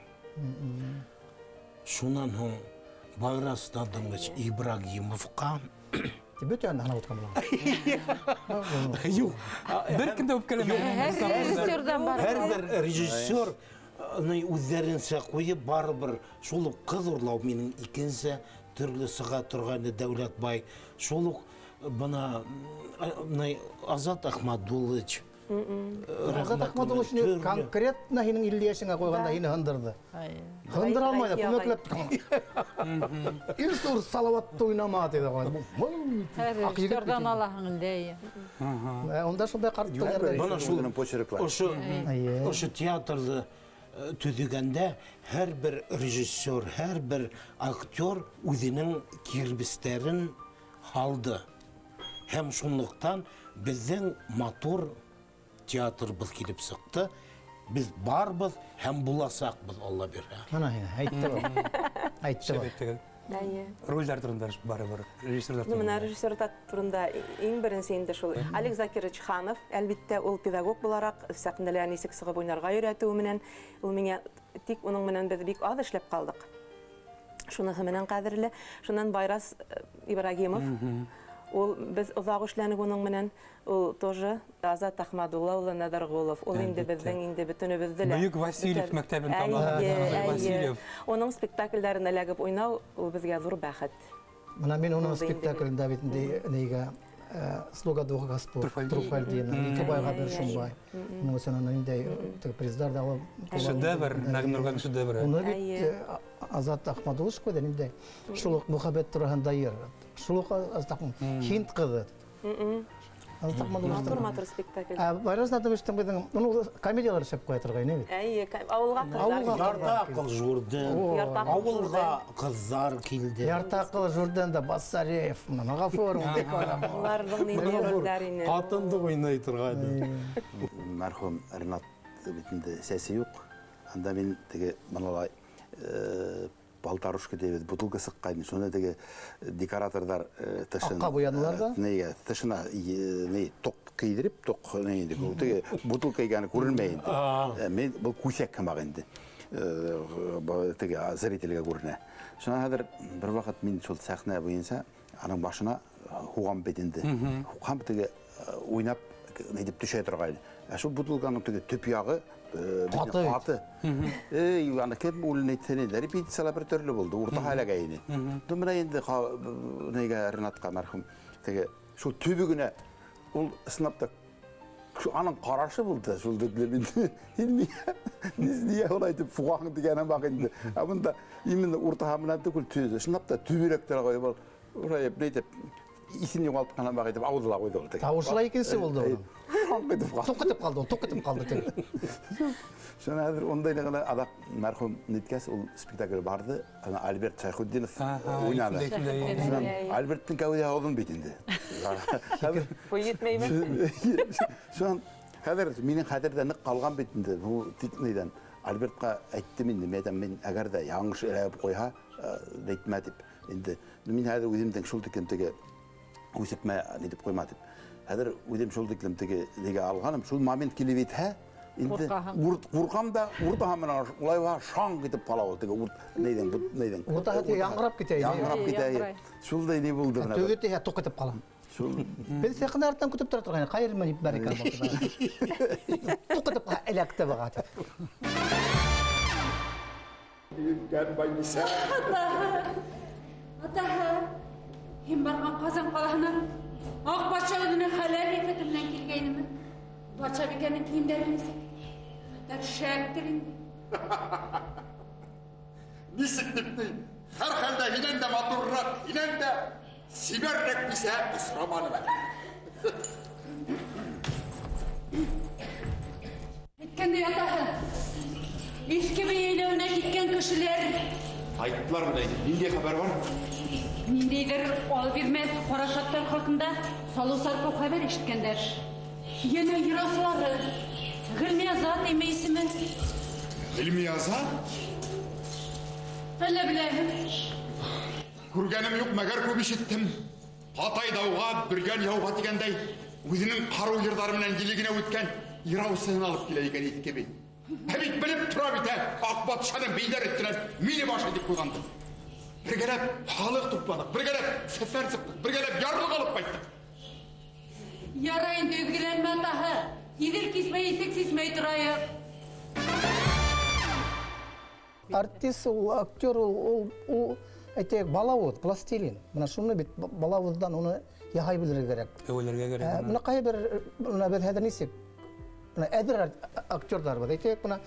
Шунан һуң Байрас Надымович Ибрагимовҡа. Бөтә янда һанап ултырған була. Юҡ. Бер кем дә үпкәләмәй. Һәр бер режиссер үҙҙәренсә ҡуйып, барыбер шул уҡ ҡыҙ урлау минең икенсе төрлө сыға торғайны Дәүләтбай. Шул уҡ бына Азат Ахмадуллович. Азат Ахмадуллович конкретно һинең 50 йәшеңә ҡуйғанда һине һындырҙы. Һындыра алмай ҙа, күмәкләп. Илсур Салаватты уйнама тиҙе. Режиссерҙан алаһың инде. Унда шундай ҡарттар. Бына шул ошо театрҙы төҙөгәндә һәр бер режиссер, һәр бер актер үҙенең кирбестәрен һалды. Һәм шунлыҡтан беҙҙең матур театрыбыҙ килеп сыҡты. Беҙ барбыҙ һәм буласаҡбыҙ, Алла бирһә. Ана һиңә, әйтте был. Әйтте был. Ролдәр турында барыбер, режиссерҙар турында. Менә режиссерҙар турында иң беренсе инде шул Олег Закирович Ханов, әлбиттә, ул педагог булараҡ сәхнәлә нисек сығып уйнарға өйрәтеүе менән, ул миңә тик уның менән беҙ бик аҙ эшләп ҡалдыҡ. Шуныһы менән ҡәҙерле. Шунан Байрас Ибрагимов, ул беҙ оҙаҡ эшләнек уның менән, ул тоже Азат Ахмадулла улы Нәҙәрғолов, ул инде беҙҙең инде бөтөнөбөҙҙө лә. Бөйөк Васильев мәктәбен тамамлаған Васильев. Уның спектакльдәрен эләгеп уйнау ул беҙгә ҙур бәхет. Мына мин уның спектаклендә бит инде нигә Слуга двух господ, Труфальдина, ике байға бер шумбай. Уның өсөн ана ниндәй приздар да алып. Шедевр, Нәғим Нурғалин шедевры. Уны бит Азат Ахмадуллович ҡуйҙы ниндәй. Шул уҡ мөхәббәт тураһында йыр. Шул уҡ Азат Ахмадуллович һинд ҡыҙы. Азат Ахмадуллович. Матур-матур спектакль. Ә Байрас Надымовичтың беҙҙең уның комедиялар эшләп ҡуя торғайны бит. Әйе, ауылға ҡыҙҙар. Яртаҡыл Журден. Ауылға ҡыҙҙар килде. Яртаҡыл Журден да Басареев, Ғафуров. Уларҙың ниндәй ролдәр ине. Ҡатынды уйнай торғайны. Мәрхүм Ринат бит инде сәсе юҡ. Анда мин теге быналай полторушка тибеҙ, бутылка сыҡҡайны. Шуны теге декораторҙар тышын Аҡҡа буянылар да? Нейгә, тышына ней тоҡ кейҙереп, тоҡ ни инде, был теге бутылка икәне күренмәй инде. Мин был күҫәк һымаҡ инде. Теге зрителгә күренә. Шунан хәҙер бер ваҡыт мин шул сәхнә буйынса аның башына һуғам бит инде. Һуғам теге уйнап ни дип төшә торғайны. Ә шул бутылканың теге төп яғы Ҡаты. Эй, аны кем үлен әйтһен инде, репетициялар бер төрлө булды, урта хәләгә ине. Менә инде нейгә Ринатҡа мәрхүм теге шул төбө генә ул ысынлап та аның ҡарашы булды, шул төрлө инде. Һин ниңә улай итеп фуғаң тигәнен баҡ инде. Ә бында именно уртаһы менән түгел, төҙө. Ысынлап та төбөрәк тә ҡуйып ал. Улай ни итеп исен юғалтҡанан баҡ итеп ауыҙы ла ҡуйҙы ул. Тауышы ла икенсе булды уның. Туҡ итеп ҡалды ул, туҡ итеп ҡалды теге. Шуны хәҙер ундай ғына аҙаҡ мәрхүм ниткәс ул спектакль барҙы. Ана Альберт Шәйхетдинов уйнаны. Альберттың кәүҙәһе оҙон бит инде. Буй етмәйме? Шунан хәҙер минең хәтерҙә ныҡ ҡалған бит инде. Бу тик нейҙән Альбертҡа әйттем инде, мин әйтәм, мин әгәр ҙә яңыш эләгеп ҡуйһа, әйтмә тип. Инде мин хәҙер үҙемдең шул тиклем теге үсепмә ни дип ҡуйма тип. Хәҙер үҙем шул тиклем теге нигә алғаным, шул момент килеп етһә, инде ҡурҡам да, уртаһы менән улай ва шаң итеп ҡала ул теге урт нейҙән, бу нейҙән. Уртаһы теге яңғырап китә. Яңғырап китә. Шулдай ни булды менә. Төбө теге туҡ итеп ҡала. Шул. Беҙ сәхнә артынан көтөп тора торғайны, ҡайырма дип бар икән был. Туҡ итеп ҡала, эләкте быға тип. Өлкән байбисә. Атаһы, һин барған Ҡазан ҡалаһынан Аҡ батша үҙенең хәләл ефете менән килгәйнеме? Батшабикәнең кейемдәре нисек? Хәтәр шәптер инде. Нисек дип ни? Һәр хәлдә һинән дә матурыраҡ, һинән дә сибәрерәк бисә осраманым әле. Әйткәндәй, атаһы, Иҫке бейәйләүенә киткән кешеләр. Айттылар бына инде. Ниндәй хәбәр бар? Ниндәйҙер алып бирмәҫ ҡарашаттар хаҡында салыу-сарпыу хәбәр ишеткәндәр. Йәнә йырасылары Ғилмиазат име исеме? Ғилмиазат? Әллә беләһең? Күргәнем юҡ, мәгәр күп ишеттем. Ҡатай дауға, бөргән яуға тигәндәй, үҙенең ҡарыу йырҙары менән елегенә үткән йыраусыһын алып килә икән иҫке бей. Ә бит белеп тора бит, аҡ батшаның бейҙәр өҫтөнән мине баш итеп ҡуйғанды. Бергәләп халыҡ тупланыҡ, бергәләп сәфәр сыҡтыҡ, бергәләп ярлыҡ алып ҡайттыҡ. Ярай инде, өҙгөләнмә, атаһы. Иҙел кисмәй, итек сисмәй торайыҡ. Артист ул, актер ул, ул әйтәйек, балауыҙ, пластилин. Бына шуны бит балауыҙҙан уны яһай белергә кәрәк. Әүәлергә кәрәк. Бына ҡайһы бер, бына беҙ хәҙер нисек? Бына әҙер актерҙар бар. Әйтәйек, бына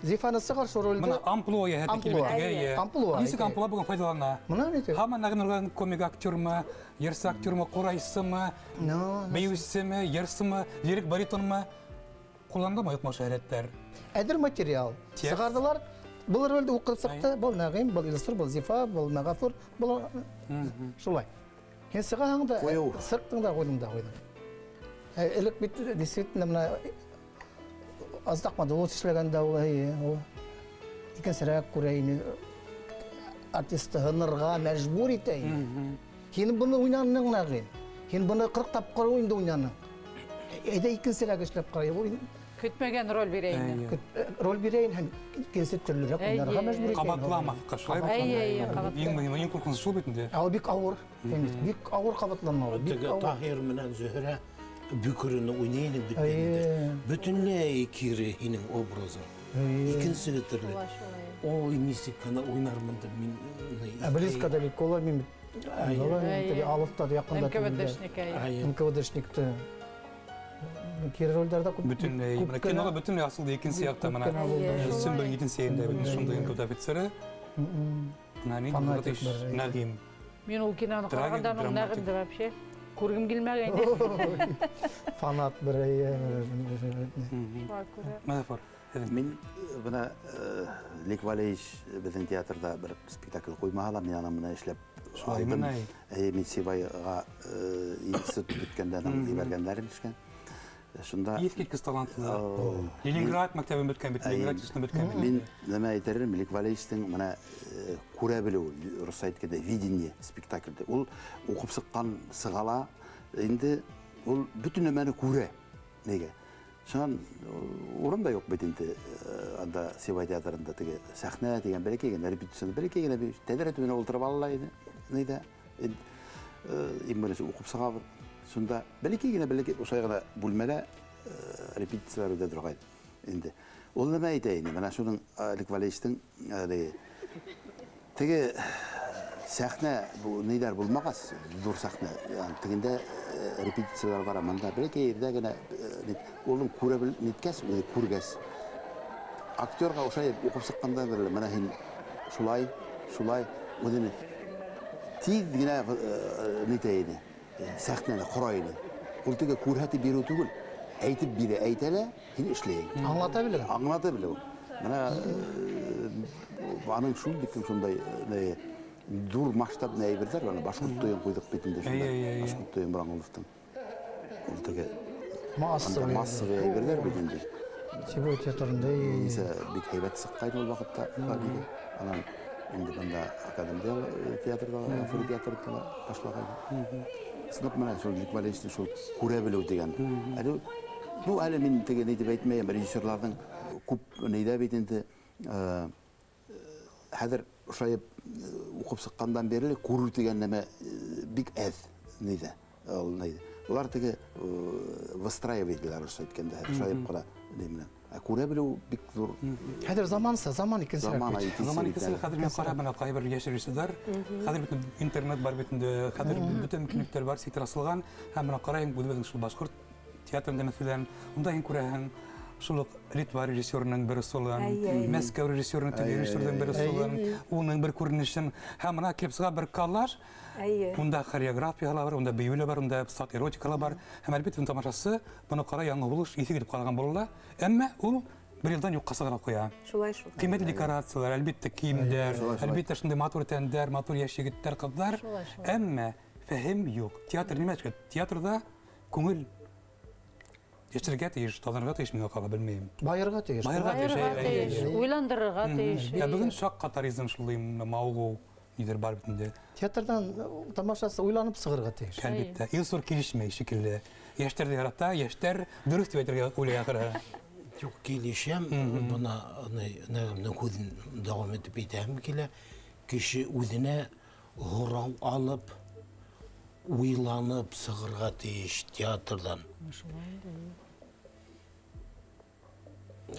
Зифаны сығар шул ролде. Бына амплуа йәһәте килеп әйтергә. Амплуа. Нисек амплуа бөгөн файҙалана? Бына нисек? Һаман Нәғим Нурғәлин комик актермы, йырсы актермы, ҡурайсымы, бейеүсеме, йырсымы, лирик баритонмы? Ҡулланылмай юҡмы ошо һәләттәр? Әҙер материал. Сығарҙылар. Был ролде уҡып сыҡты, был Нәғим, был Илсур, был Зифа, был Мәғәфүр, был шулай. Һин сығаһың да, сыҡтың да, ҡуйҙың да, ҡуйҙың. Элек бит действительно бына аҙаҡмады, ул эшләгәндә ул икенсерәк күрә ине, артисты һынырға мәжбүр итә ине. Һин быны уйнаның, Нәғим. Һин быны 40 тапҡыр инде уйнаның. Әйҙә икенсерәк эшләп ҡарай. Көтмәгән роль бирә ине. Роль бирә ине һәм икенсе төрлөрәк уйнарға мәжбүр итә. Ҡабатламаҫҡа шулай бит. Иң мөһиме, иң ҡурҡынысы шул бит инде. Ә ул бик ауыр. Бик ауыр ҡабатланмау. Теге Таһир менән Зөһрә бөкөрөнө уйнай ине бит инде. Бөтөнләй кире һинең образың. Икенсе төрлө. Ой, нисек кенә уйнармын дип мин. Ә близко далеко мин алыҫта яҡында. НКВДшник. НКВДшникты. Кире ролдәрҙә күп. Бөтөнләй, бына кинола бөтөнләй асылды икенсе яҡта бына. Сөмбөл етенсе йәндә бит шундай НКВД офицеры. Нәғим. Мин ул киноны ҡарағанда уның Нәғимде вообще күргем килмәгән ине. Фанат бер. Мәғәфүр. Мин бына Лек Валеевич беҙҙең театрҙа бер спектакль ҡуймаһа ла, мин аның менән эшләп алдым. Мин Сибайға институт бөткәндә ебәргәндәр эшкә. Шунда иҫ киткес талантлы. Ленинград мәктәбен бөткән бит, Ленинград институтын бөткән бит. Мин нәмә әйтер идем, Лек Валеевичтың бына күрә белеүе, русса әйткәндә видение спектакльдә. Ул уҡып сыҡҡан сығала, инде ул бөтөн нәмәне күрә. Нигә? Шунан урын да юҡ бит инде анда Сибай театрында теге сәхнә тигән бәләкәй генә репетицияны бәләкәй генә бер тәҙрә төбөнә ултырып ала ине. Нейҙә? Иң беренсе уҡып сығабыҙ. Шунда бәләкәй генә бәләкәй ошай ғына бүлмәлә репетициялар үтә торғайны инде. Ул нәмә әйтә ине? Бына шуның Лек Валеевичтың теге сәхнә бу нейҙәр булмағас, ҙур сәхнә, ягъни тегендә репетициялар бара, монда бәләкәй ерҙә генә улың күрә бел ниткәс, үҙе күргәс. Актерға ошай уҡып сыҡҡанда бер бына һин шулай, шулай үҙен тиҙ генә нитә ине. Сәхнәне ҡора ине. Ул теге күрһәтеп биреү түгел, әйтеп бирә, әйтә лә, һин эшләйһең. Аңлата белә. Аңлата белә ул. Бына аның шул бит шундай ҙур масштабный әйберҙәр, бына башҡорт туйын ҡуйҙыҡ бит инде шунда. Башҡорт туйын Бранғоловтың. Ул теге массовый массовый әйберҙәр бит инде. Сибай театрында Нисә бик һәйбәт сыҡҡайны ул ваҡытта. Анан инде бында академия театрҙа, Өфө театрында башлағайны. Сынып менән шул Лек Валеевичтың шул күрә белеү тигән. Әле, ну, әле мин теге ни тип әйтмәйем, режиссерларҙың күп нейҙә бит инде, хәҙер ошайып уҡып сыҡҡандан бирле күреү тигән нәмә бик әҙ нейҙә, ул нейҙә. Улар теге выстраивать ителәр, ошо әйткәндә, ошайып ҡына ни менән. Ә күрә белеү бик ҙур. Хәҙер заманса, заман икенсерәк бит. Заман икенсерәк. Хәҙер мин ҡарап бына ҡайһы бер йәш режиссерҙар, хәҙер бөтөн интернет бар бит инде, хәҙер бөтөн мөмкинлектәр бар, сектор асылған. Һәм бына ҡарайым, үҙебеҙҙең шул башҡорт театрында мәҫәлән, унда һин күрәһең шул уҡ Литва режиссерының бер ысулын, Мәскәү режиссерының, теге режиссерҙың бер ысулын, уның бер күренешен. Һәм бына килеп сыға бер коллаж. Унда хореография ла бар, унда бейеү лә бар, унда саҡ эротика ла бар. Һәм әлбиттә тамашасы быны ҡара яңы һулыш иҫе китеп ҡалған була. Әммә ул бер йылдан юҡҡа сығарып ҡуя. Шулай шул. Ҡиммәтле декорациялар, әлбиттә кейемдәр, әлбиттә шундай матур тәндәр, матур йәш егеттәр, ҡыҙҙар. Әммә фәһем юҡ. Театр нимә эшкә? Театрҙа күңел йәшерергә тейеш, танырға тейеш миңә ҡала, белмәйем. Байырға тейеш. Байырға тейеш, уйландырырға тейеш. Ә бөгөн шаҡ ҡатаризм шулай мауығыу нидер бар бит инде. Театрҙан тамашасы уйланып сығырға тейеш. Әлбиттә. Илсур килешмәй шикелле. Йәштәрҙе ярата, йәштәр дөрөҫ тип әйтергә уйлай ахыры. Юҡ, килешәм. Бына Нәғимдең һүҙен дауам итеп әйтәһем килә. Кеше үҙенә һорау алып, уйланып сығырға тейеш театрҙан.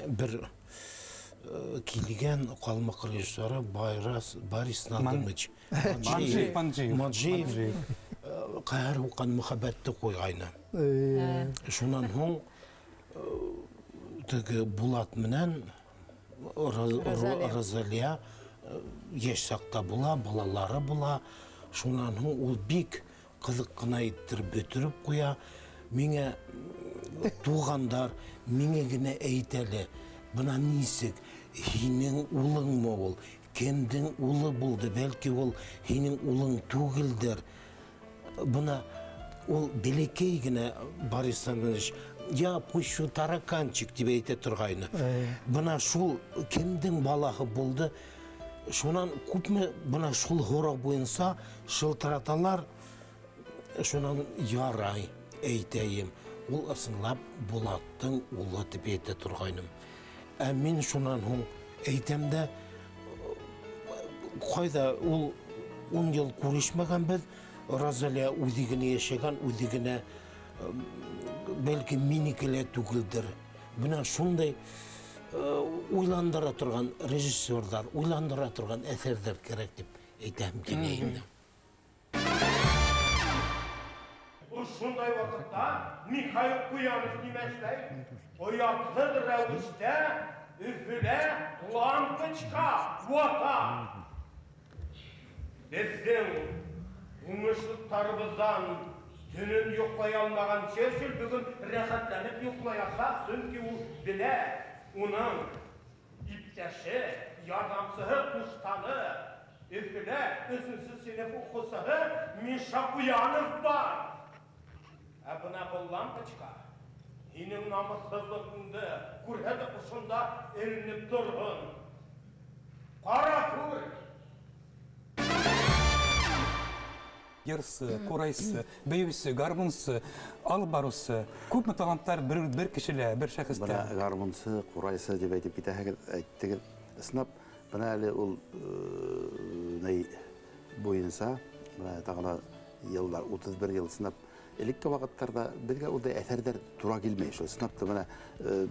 Бер килгән ҡалмыҡ режиссеры Борис Надымыч Манджиев ҡәһәр һуҡҡан мөхәббәтте ҡуйғайны. Шунан һуң теге Булат менән Розалия йәш саҡта була, балалары була. Шунан һуң ул бик ҡыҙыҡ ҡына иттереп бөтөрөп ҡуя. Миңә туғандар, миңә генә әйтәле, бына нисек, һинең улыңмы ул, кемдең улы булды, бәлки ул һинең улың түгелдер. Бына ул бәләкәй генә Борис Андреевич, я пущу тараканчик тип әйтә торғайны. Бына шул кемдең балаһы булды, шунан күпме бына шул һорау буйынса шылтыраталар, шунан ярай әйтәйем. Ул ысынлап Булаттың улы тип әйтә торғайным. Ә мин шунан һуң әйтәм дә, ҡайҙа ул 10 йыл күрешмәгәнбеҙ, Розалия үҙе генә йәшәгән, үҙе генә, бәлки минеке лә түгелдер. Бына шундай уйландыра торған режиссерҙар, уйландыра торған әҫәрҙәр кәрәк тип әйтәм килә инде. Шундай ваҡытта Михаил Куянов нимә эшләй? Оятһыҙ рәүештә Өфөлә лампочка вата. Беҙҙең уңышлыҡтарыбыҙҙан төнөн йоҡлай алмаған Черчилль бөгөн рәхәтләнеп йоҡлаясаҡ, сөнки ул белә, уның иптәше, ярҙамсыһы, ҡуштаны, Өфөлә өсөнсө синыф уҡыусыһы Миша Куянов бар. Ә бына был лампочка һинең намыҫһыҙлығыңды күрһәтеп ошонда эленеп торһон. Ҡара күр! Йырсы, ҡурайсы, бейеүсе, гармунсы, алып барыусы. Күпме таланттар бер кешелә, бер шәхестә. Бына гармунсы, ҡурайсы тип әйтеп китәһегеҙ, әйттегеҙ. Ысынлап, бына әле ул ни буйынса, бына тағы ла йылдар, 31 йыл ысынлап элекке ваҡыттарҙа беҙгә ундай әҫәрҙәр тура килмәй. Шул ысынлап та бына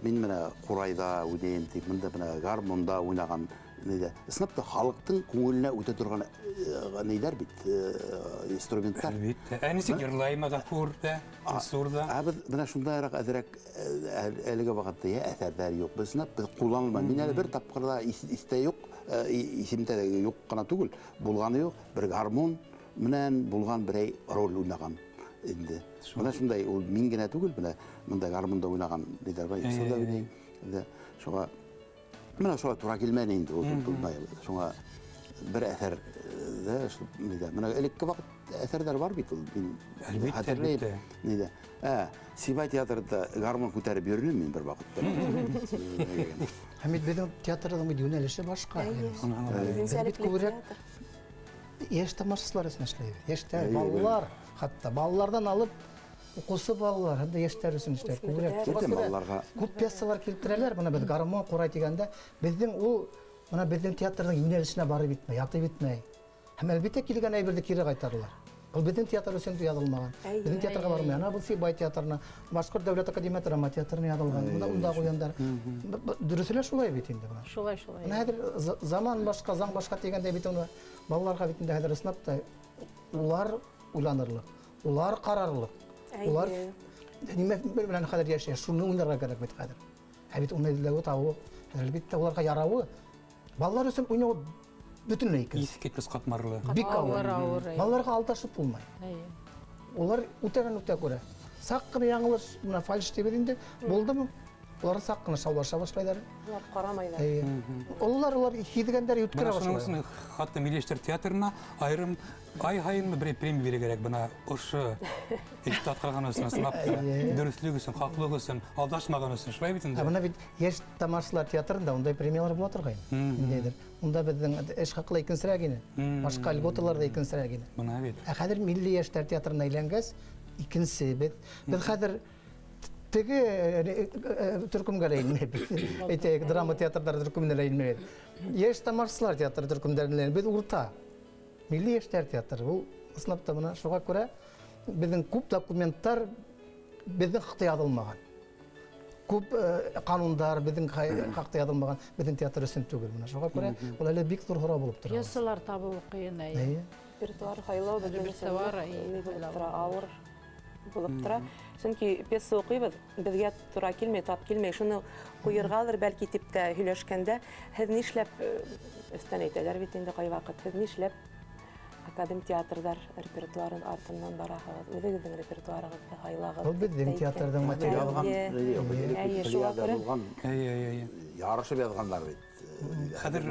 мин бына ҡурайҙа уйнайым тип, бында бына гармунда уйнаған ниҙә. Ысынлап та халыҡтың күңеленә үтә торған ниҙәр бит, инструменттар. Әлбиттә. Ә нисек йырлаймы Ғәфүр ҙә, Илсур ҙа? Ә беҙ бына шундайыраҡ әҙерәк әлеге ваҡытта йә әҫәрҙәр юҡ. Беҙ ысынлап беҙ ҡулланылмай. Мин әле бер тапҡыр ҙа иҫтә юҡ, исемдә лә юҡ ҡына түгел, булғаны юҡ. Бер гармун менән булған берәй роль уйнаған. Инде. Бына шундай ул мин генә түгел, бына мында гармунда уйнаған ниҙәр бар, шунда уйнайым. Инде шуға бына шуға тура килмәне инде ул булмай. Шуңа бер әҫәр дә шул ниҙә. Бына элекке ваҡыт әҫәрҙәр бар бит ул. Мин хәтерләйем. Ниҙә. Сибай театрында гармун күтәреп йөрөнөм мин бер ваҡытта. Һәм бит беҙҙең театрҙың бит йүнәлеше башҡа. Беҙ күберәк йәш тамашасылар өсөн эшләйбеҙ. Йәштәр, балалар, хатта балаларҙан алып уҡыусы балалар, һәм дә йәштәр өсөн эшләйбеҙ. Күберәк. Күп пьесалар килтерәләр. Бына беҙ гармун, ҡурай тигәндә беҙҙең ул бына беҙҙең театрҙың йүнәлешенә барып етмәй, ятып етмәй. Һәм әлбиттә килгән әйберҙе кире ҡайтаралар. Был беҙҙең театр өсөн яҙылмаған. Беҙҙең театрға бармай. Ана был Сибай театрына, Башҡорт дәүләт академия драма театрына яҙылған. Бында унда ҡуйғандар. Дөрөҫө лә шулай бит инде бына. Шулай, шулай. Бына хәҙер заман башҡа, заң башҡа тигәндә бит уны балаларға бит инде хәҙер ысынлап та улар уйланырлыҡ, улар ҡарарлыҡ, улар нимә менән хәҙер йәшәй, шуны уйларға кәрәк бит хәҙер. Ә бит уны эҙләүе, табыуы, әлбиттә уларға ярауы. Балалар өсөн уйнау бөтөнләй икенсе. Иҫ киткес ҡатмарлы. Бик ауыр. Балаларға алдашып булмай. Улар үтәгән үтә күрә. Саҡ ҡына яңылыш, бына фальш тибеҙ инде, булдымы? Улар саҡ ҡына шаулаша башлайҙар. Улар ҡарамайҙар. Улар һиҙгәндәр йүткерә башлай. Хатта Милли йәштәр театрына айырым ай һайын бер премия бирергә кәрәк бына ошо эште атҡарған өсөн, ысынлап та, дөрөҫлөк өсөн, хаҡлыҡ өсөн, алдашмаған өсөн, шулай бит инде. Ә бына бит йәш тамашасылар театрында ундай премиялар була торғайны. Ниндәйҙер. Унда беҙҙең эш хаҡы ла икенсерәк ине. Башҡа льготалар ҙа икенсерәк ине. Бына бит. Ә хәҙер Милли йәштәр театрына әйләнгәс, икенсе беҙ хәҙер теге төркөмгә лә инмәйбеҙ. Әйтәйек, драма театрҙары төркөмөнә лә инмәйбеҙ. Йәш тамашасылар театры төркөмдәренә лә беҙ урта. Милли йәштәр театры. Ул ысынлап та бына шуға күрә беҙҙең күп документтар беҙҙең хаҡта яҙылмаған. Күп ҡанундар беҙҙең хаҡта яҙылмаған, беҙҙең театр өсөн түгел. Бына шуға күрә ул әле бик ҙур һорау булып тора. Пьесалар табыу ҡыйын, әйе. Репертуар һайлау беҙҙең өсөн ауыр булып тора. Сөнки пьеса уҡыйбыҙ, беҙгә тура килмәй, тап килмәй. Шуны ҡуйырғалыр бәлки тип тә һөйләшкәндә, һеҙ нишләп өҫтән әйтәләр бит инде ҡайваҡыт, һеҙ нишләп академ театрҙар репертуарын артынан бараһығыҙ, үҙегеҙҙең репертуарығыҙҙы һайлағыҙ. Ул беҙҙең театрҙың материалы. Ярышып яҙғандар бит. Хәҙер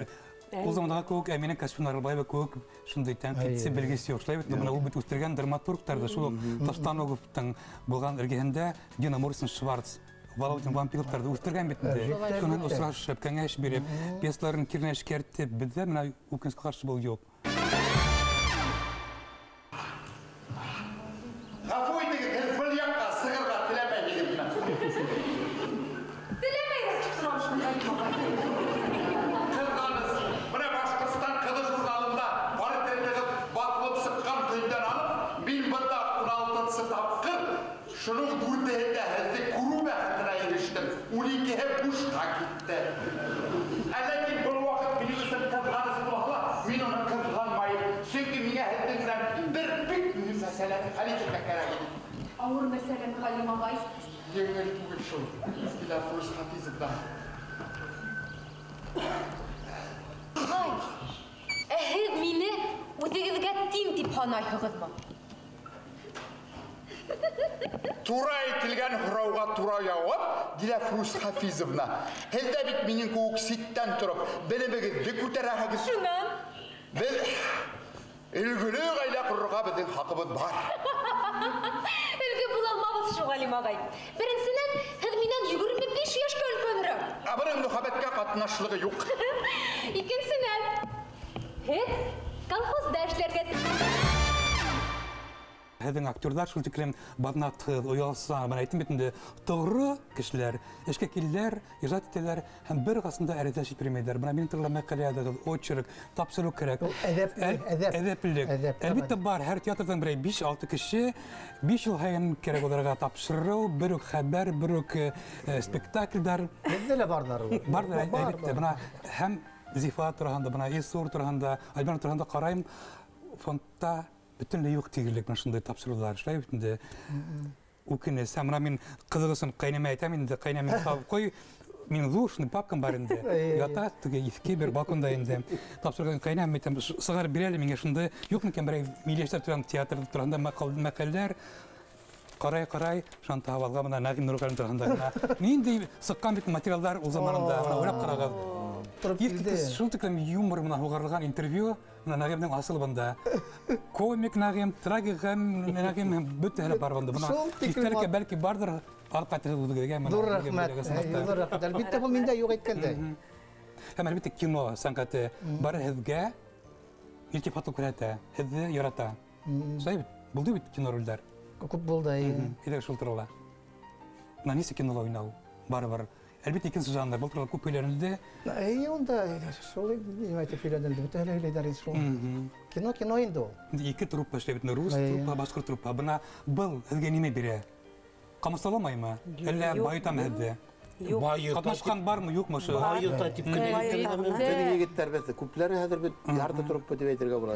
ул замандағы кеүек Әминә Кашифовна Аралбаева кеүек шундай тәнҡитсе белгесе юҡ. Шулай бит, бына ул бит үҫтергән драматургтарҙы шул уҡ Товстоноговтың булған эргәһендә Дина Моррисон Шварц, Володин Вампиловтарҙы үҫтергән бит инде. Шунан осрашып, кәңәш биреп, пьесаларын киренә эшкәртеп, беҙҙә бына үкенескә ҡаршы был юҡ. Ғәфү итегеҙ, һеҙ был яҡҡа сығырға теләмәйһегеҙме? Теләмәйем, торам шунда. Ҡыҙғаныс, бына Башҡортостан ҡыҙы журналында портретығыҙ баҫылып сыҡҡан көндән алып, мин бында 16-нсы тапҡыр шуның дүртеһендә һеҙҙе күреү бәхетенә ирештем. 12-һе бушҡа китте. Ә ләкин был ваҡыт минең өсөн ҡыҙғаныс булһа ла, мин уны ҡыҙғанмайым. Сөнки миңә һеҙҙең менән бер бик мөһим мәсьәләне хәл итергә кәрәк ине. Ауыр мәсьәләме, Ғәлим ағай? Еңел түгел шул, Диләфрүз Хафизовна. Ағай, ә һеҙ мине үҙегеҙгә тиң тип һанайһығыҙмы? Тура әйтелгән һорауға тура яуап, Диләфрүз Хафизовна. Һеҙ ҙә бит минең кеүек ситтән тороп, белемегеҙҙе күтәрәһегеҙ. Шунан? Беҙ өлгөлө ғаилә ҡорорға беҙҙең хаҡыбыҙ бар. Өлгө була алмабыҙ шул, Ғәлим ағай. Беренсенән, һеҙ минән 25 йәшкә өлкәнерәк. Ә бының мөхәббәткә ҡатнашлығы юҡ. Икенсенән, һеҙ колхозда эшләргә Һеҙҙең актерҙар шул тиклем баҙнатһыҙ, оялсан, бына әйтем бит инде, тоғро кешеләр, эшкә киләләр, ижад итәләр һәм бер ҡасан да әрәҙәшеп йөрөмәйҙәр. Бына минең турала мәҡәлә яҙығыҙ, очерк, тапшырыу кәрәк. Әҙәплелек. Әлбиттә бар, һәр театрҙан берәй 5-6 кеше 5 йыл һайын кәрәк уларға тапшырыу, бер үк хәбәр, бер үк спектакльдәр. Беҙҙә лә барҙар ул. Барҙар, әлбиттә. Бына һәм Зифа тураһында, бына Илсур тураһында, Альбина тураһында ҡарайым, фондта бөтөнләй юҡ тигерлек менә шундай тапшырыуҙар. Шулай бит инде. Үкенес. Һәм бына мин ҡыҙыҡ өсөн ҡәйнәмә әйтәм инде, ҡәйнәмә табып ҡуй. Мин ҙур шундай папкам бар инде. Ята теге иҫке бер балконда инде. Тапшырған ҡәйнәм әйтәм, сығарып бир әле миңә шундай. Юҡ микән берәй милли йәштәр тураһында, театр тураһында мәҡәләләр. Ҡарай-ҡарай, шунан табып алған бына Нәғим Нурғәлим тураһында ғына. Ниндәй сыҡҡан бит материалдар ул заманында, бына уйлап ҡарағыҙ. Тороп килде. Шул тиклем юмор менән һуғарылған интервью бына Нәғимдең асылы бында. Комик Нәғим, трагик Нәғим бөтәһе лә бар бында. Бына иҫтәлеккә бәлки барҙыр, алып ҡайтырһығыҙ үҙегеҙгә. Ҙур рәхмәт. Ҙур рәхмәт. Әлбиттә, был миндә юҡ әйткәндәй. Һәм әлбиттә кино сәнғәте бары һеҙгә илтифатлы күрһәтә, һеҙҙе ярата. Шулай бит, булды бит кино ролдәр. Күп булды, әйе. Әйҙәгеҙ шул турала. Бына нисек кинола уйнау? Барыбер. Әлбиттә, икенсе жанр, был турала күп һөйләнелде. Әйе, унда шул нимә әйтеп һөйләнелде, бөтәһе лә һөйләйҙәр инде шул. Кино, кино инде ул. Инде ике труппа эшләй бит, рус труппа, башҡорт труппа. Бына был һеҙгә нимә бирә? Ҡамасауламаймы? Әллә байытамы һеҙҙе? Ҡатнашҡан бармы, юҡмы ошо? Байыта тип кенә әйтергә мөмкин. Беҙҙең егеттәр беҙ күпләре хәҙер бит ярты труппа тип әйтергә була.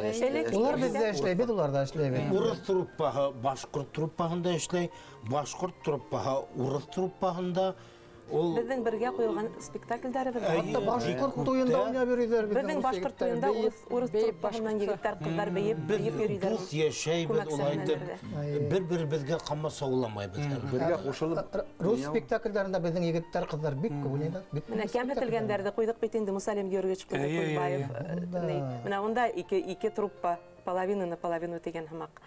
Улар беҙҙә эшләй, беҙ уларҙа эшләйбеҙ. Урыҫ труппаһы башҡорт труппаһында эшләй, башҡорт труппаһы урыҫ труппаһында. Беҙҙең бергә ҡуйылған спектаклдәребеҙ. Хатта башҡорт туйында уйнап йөрөйҙәр. Беҙҙең башҡорт туйында урыҫ труппаһынан егеттәр, ҡыҙҙар бейеп йөрөйҙәр. Дуҫ йәшәйбеҙ, улай итеп бер-беребеҙгә ҡамасауламайбыҙ. Бергә ҡушылып рус спектаклдәрендә беҙҙең егеттәр, ҡыҙҙар бик күп уйнайҙар. Менә кәмһетелгәндәрҙе ҡуйҙыҡ бит инде, Мусалим Георгиевич Ҡуйбаев. Менә унда ике труппа, половина на половину тигән һымаҡ.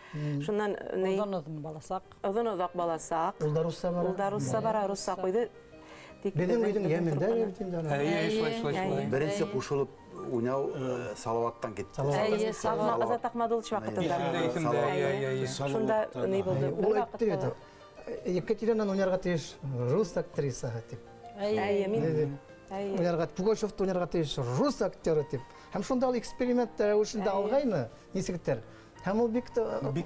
Шуннан оҙон-оҙон баласаҡ. Оҙон-оҙаҡ баласаҡ. Ул да русса бара. Ул да русса бара, русса ҡуйҙы. Беҙҙең өйҙөң йәмендә бит инде. Беренсе ҡушылып уйнау Салаваттан китте. Әйе, Азат Ахмадулович ваҡытында. Шунда ни булды? Ул әйтте бит. Екатеринаны уйнарға тейеш рус актрисаһы тип. Әйе, мин уйнарға Пугачевты уйнарға тейеш рус актеры тип. Һәм шунда ул эксперимент рәүешендә алғайны, нисектер. Һәм ул бик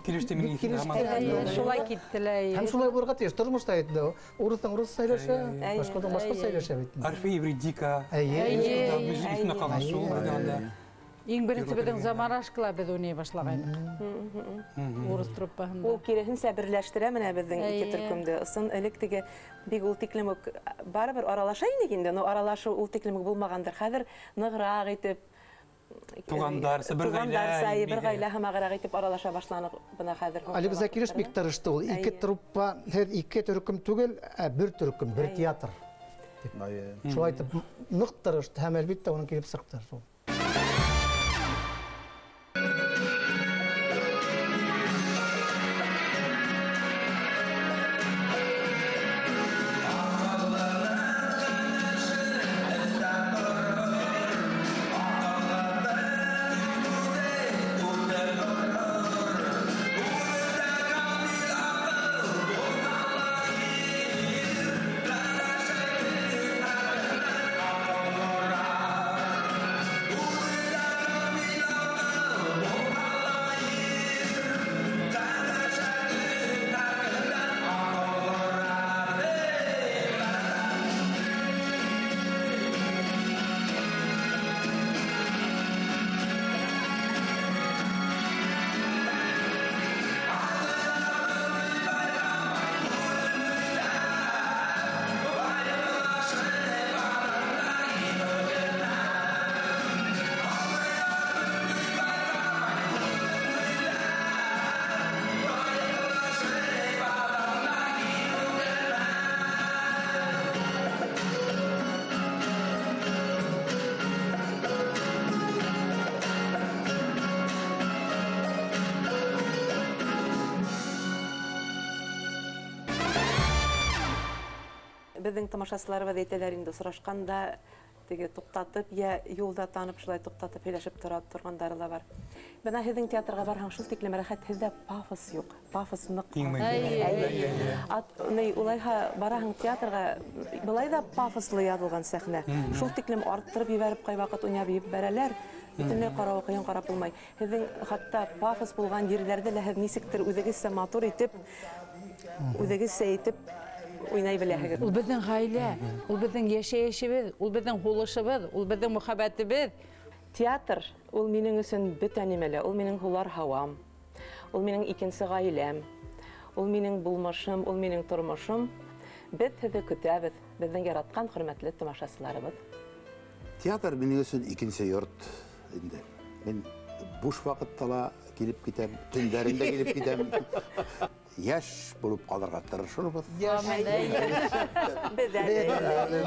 килеште минең иҫемдә. Шулай китте лә. Һәм шулай булырға тейеш. Тормошта әйтте. Урыҫтың урыҫса һөйләшә, башҡорттың башҡортса һөйләшә бит. Орфей Евридика. Иҫемдә ҡалған шул анда. Иң беренсе беҙҙең Замарашкала беҙ уйнай башлағайныҡ. Урыҫ труппаһында. Ул киреһенсә берләштерә менә беҙҙең ике төркөмдө. Ысын элек теге бик ул тиклем үк барыбер аралаша инек инде, но аралашыу ул тиклем үк булмағандыр. Хәҙер нығыраҡ итеп туғандар, бер ғаилә, бер ғаилә һымағыраҡ итеп аралаша башланыҡ бына хәҙер. Олег Закирович бик тырышты ул. Ике труппа, һеҙ ике төркөм түгел, ә бер төркөм, бер театр. Шулай итеп ныҡ тырышты һәм әлбиттә уның килеп сыҡты шул. Беҙҙең тамашасыларыбыҙ әйтәләр инде, осрашҡанда теге туҡтатып, йә юлда танып шулай туҡтатып һөйләшеп тора торғандары ла бар. Бына һеҙҙең театрға барһаң, шул тиклем рәхәт, һеҙҙә пафос юҡ, пафос ныҡ. Улайһа бараһың театрға, былай ҙа пафослы яҙылған сәхнә. Шул тиклем арттырып ебәреп, ҡайваҡыт уйнап ебәрәләр. Бөтөнләй ҡарауы ҡыйын ҡарап булмай. Һеҙҙең хатта пафос булған ерҙәрҙе лә һеҙ нисектер үҙегеҙсә матур итеп, үҙегеҙсә итеп уйнай беләһегеҙ. Ул беҙҙең ғаилә, ул беҙҙең йәшәйешебеҙ, ул беҙҙең һулышыбыҙ, ул беҙҙең мөхәббәтебеҙ. Театр ул минең өсөн бөтә нимәлә, ул минең һулар һауам, ул минең икенсе ғаиләм, ул минең булмышым, ул минең тормошом. Беҙ һеҙҙе көтәбеҙ, беҙҙең яратҡан хөрмәтле тамашасыларыбыҙ. Театр минең өсөн икенсе йорт инде. Мин буш ваҡытта ла килеп китәм, төндәрен дә килеп китәм. Йәш булып ҡалырға тырышырбыҙ. Беҙ әле.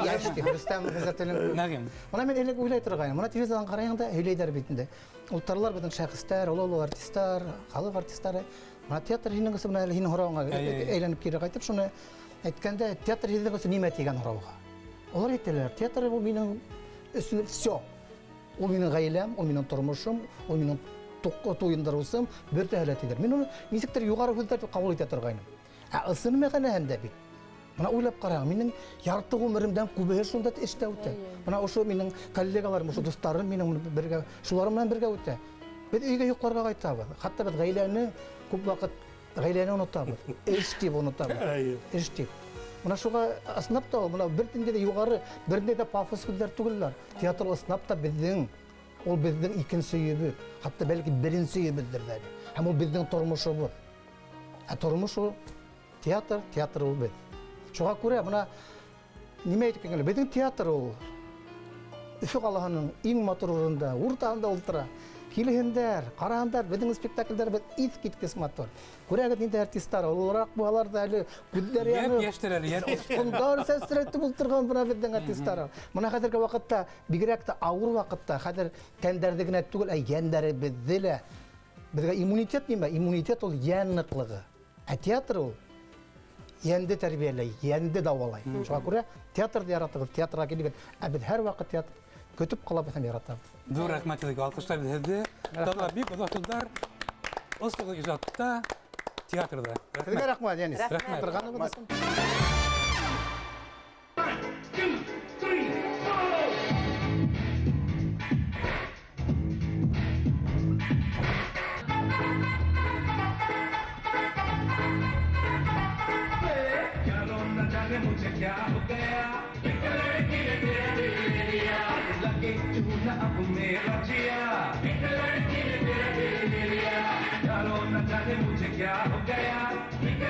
Йәш тип, Рөстәм Ғиззәтуллин. Нәғим. Бына мин элек уйлай торғайным. Бына телевизорҙан ҡарайһаң да һөйләйҙәр бит инде. Ултыралар беҙҙең шәхестәр, оло-оло артистар, халыҡ артистары. Бына театр һинең өсөн, бына әле һинең һорауыңа әйләнеп кире ҡайтып, шуны әйткәндә, театр һеҙҙең өсөн нимә тигән һорауға. Улар әйтәләр, театр ул минең өсөн всё. Ул минең ғаиләм, ул минең тормошом, ул минең туйындырыусым, бөтәһе лә тиҙәр. Мин уны нисектер юғары һүҙҙәр тип ҡабул итә торғайным. Ә ысын мәғәнәһендә бит. Бына уйлап ҡарағыҙ, минең ярты ғүмеремдән күбеһе шунда эштә үтә. Бына ошо минең коллегаларым, ошо дуҫтарым минең бергә, шулар менән бергә үтә. Беҙ өйгә йоҡларға ҡайтабыҙ. Хатта беҙ ғаиләне күп ваҡыт ғаиләне онотабыҙ. Эш тип онотабыҙ. Эш тип. Бына шуға ысынлап та ул, бына бер ниндәй дә юғары, бер ниндәй дә пафос һүҙҙәр түгелләр. Театр ысынлап та беҙҙең, ул беҙҙең икенсе өйөбөҙ, хатта бәлки беренсе өйөбөҙҙөр ҙә әле. Һәм ул беҙҙең тормошобоҙ. Ә тормош ул театр, театр ул беҙ. Шуға күрә бына Нимә әйтеп килгән? Беҙҙең театр ул Өфө ҡалаһының иң матур урынында, уртаһында ултыра. Килһендәр, ҡараһындар, беҙҙең спектаклдәребеҙ иҫ киткес матур. Күрәгеҙ ниндәй артистар, олораҡ булһалар ҙа әле күҙҙәре янып, йәп-йәштәр әле, осҡондар сәсрәтеп ултырған бына беҙҙең артистар. Бына хәҙерге ваҡытта, бигерәк тә ауыр ваҡытта, хәҙер тәндәрҙе генә түгел, ә йәндәребеҙҙе лә. Беҙгә иммунитет нимә? Иммунитет ул йән ныҡлығы. Ә театр ул йәнде тәрбиәләй, йәнде дауалай. Шуға күрә театрҙы яратығыҙ, театрға килегеҙ. Ә беҙ һәр ваҡыт театр көтөп ҡалабыҙ һәм яратабыҙ. Ҙур рәхмәт һеҙгә, алҡышлайбыҙ һеҙҙе. Тағы бик оҙаҡ йылдар оҫталыҡ ижадта, театрҙа. Һеҙгә рәхмәт, Йәнис. Рәхмәт. Торғанығыҙ өсөн. मुझे क्या हो गया एक लड़की ने तेरा दिल ले लिया लगे चूना अब मेरा जिया एक लड़की ने तेरा दिल ले लिया यारो न जाने मुझे क्या हो गया एक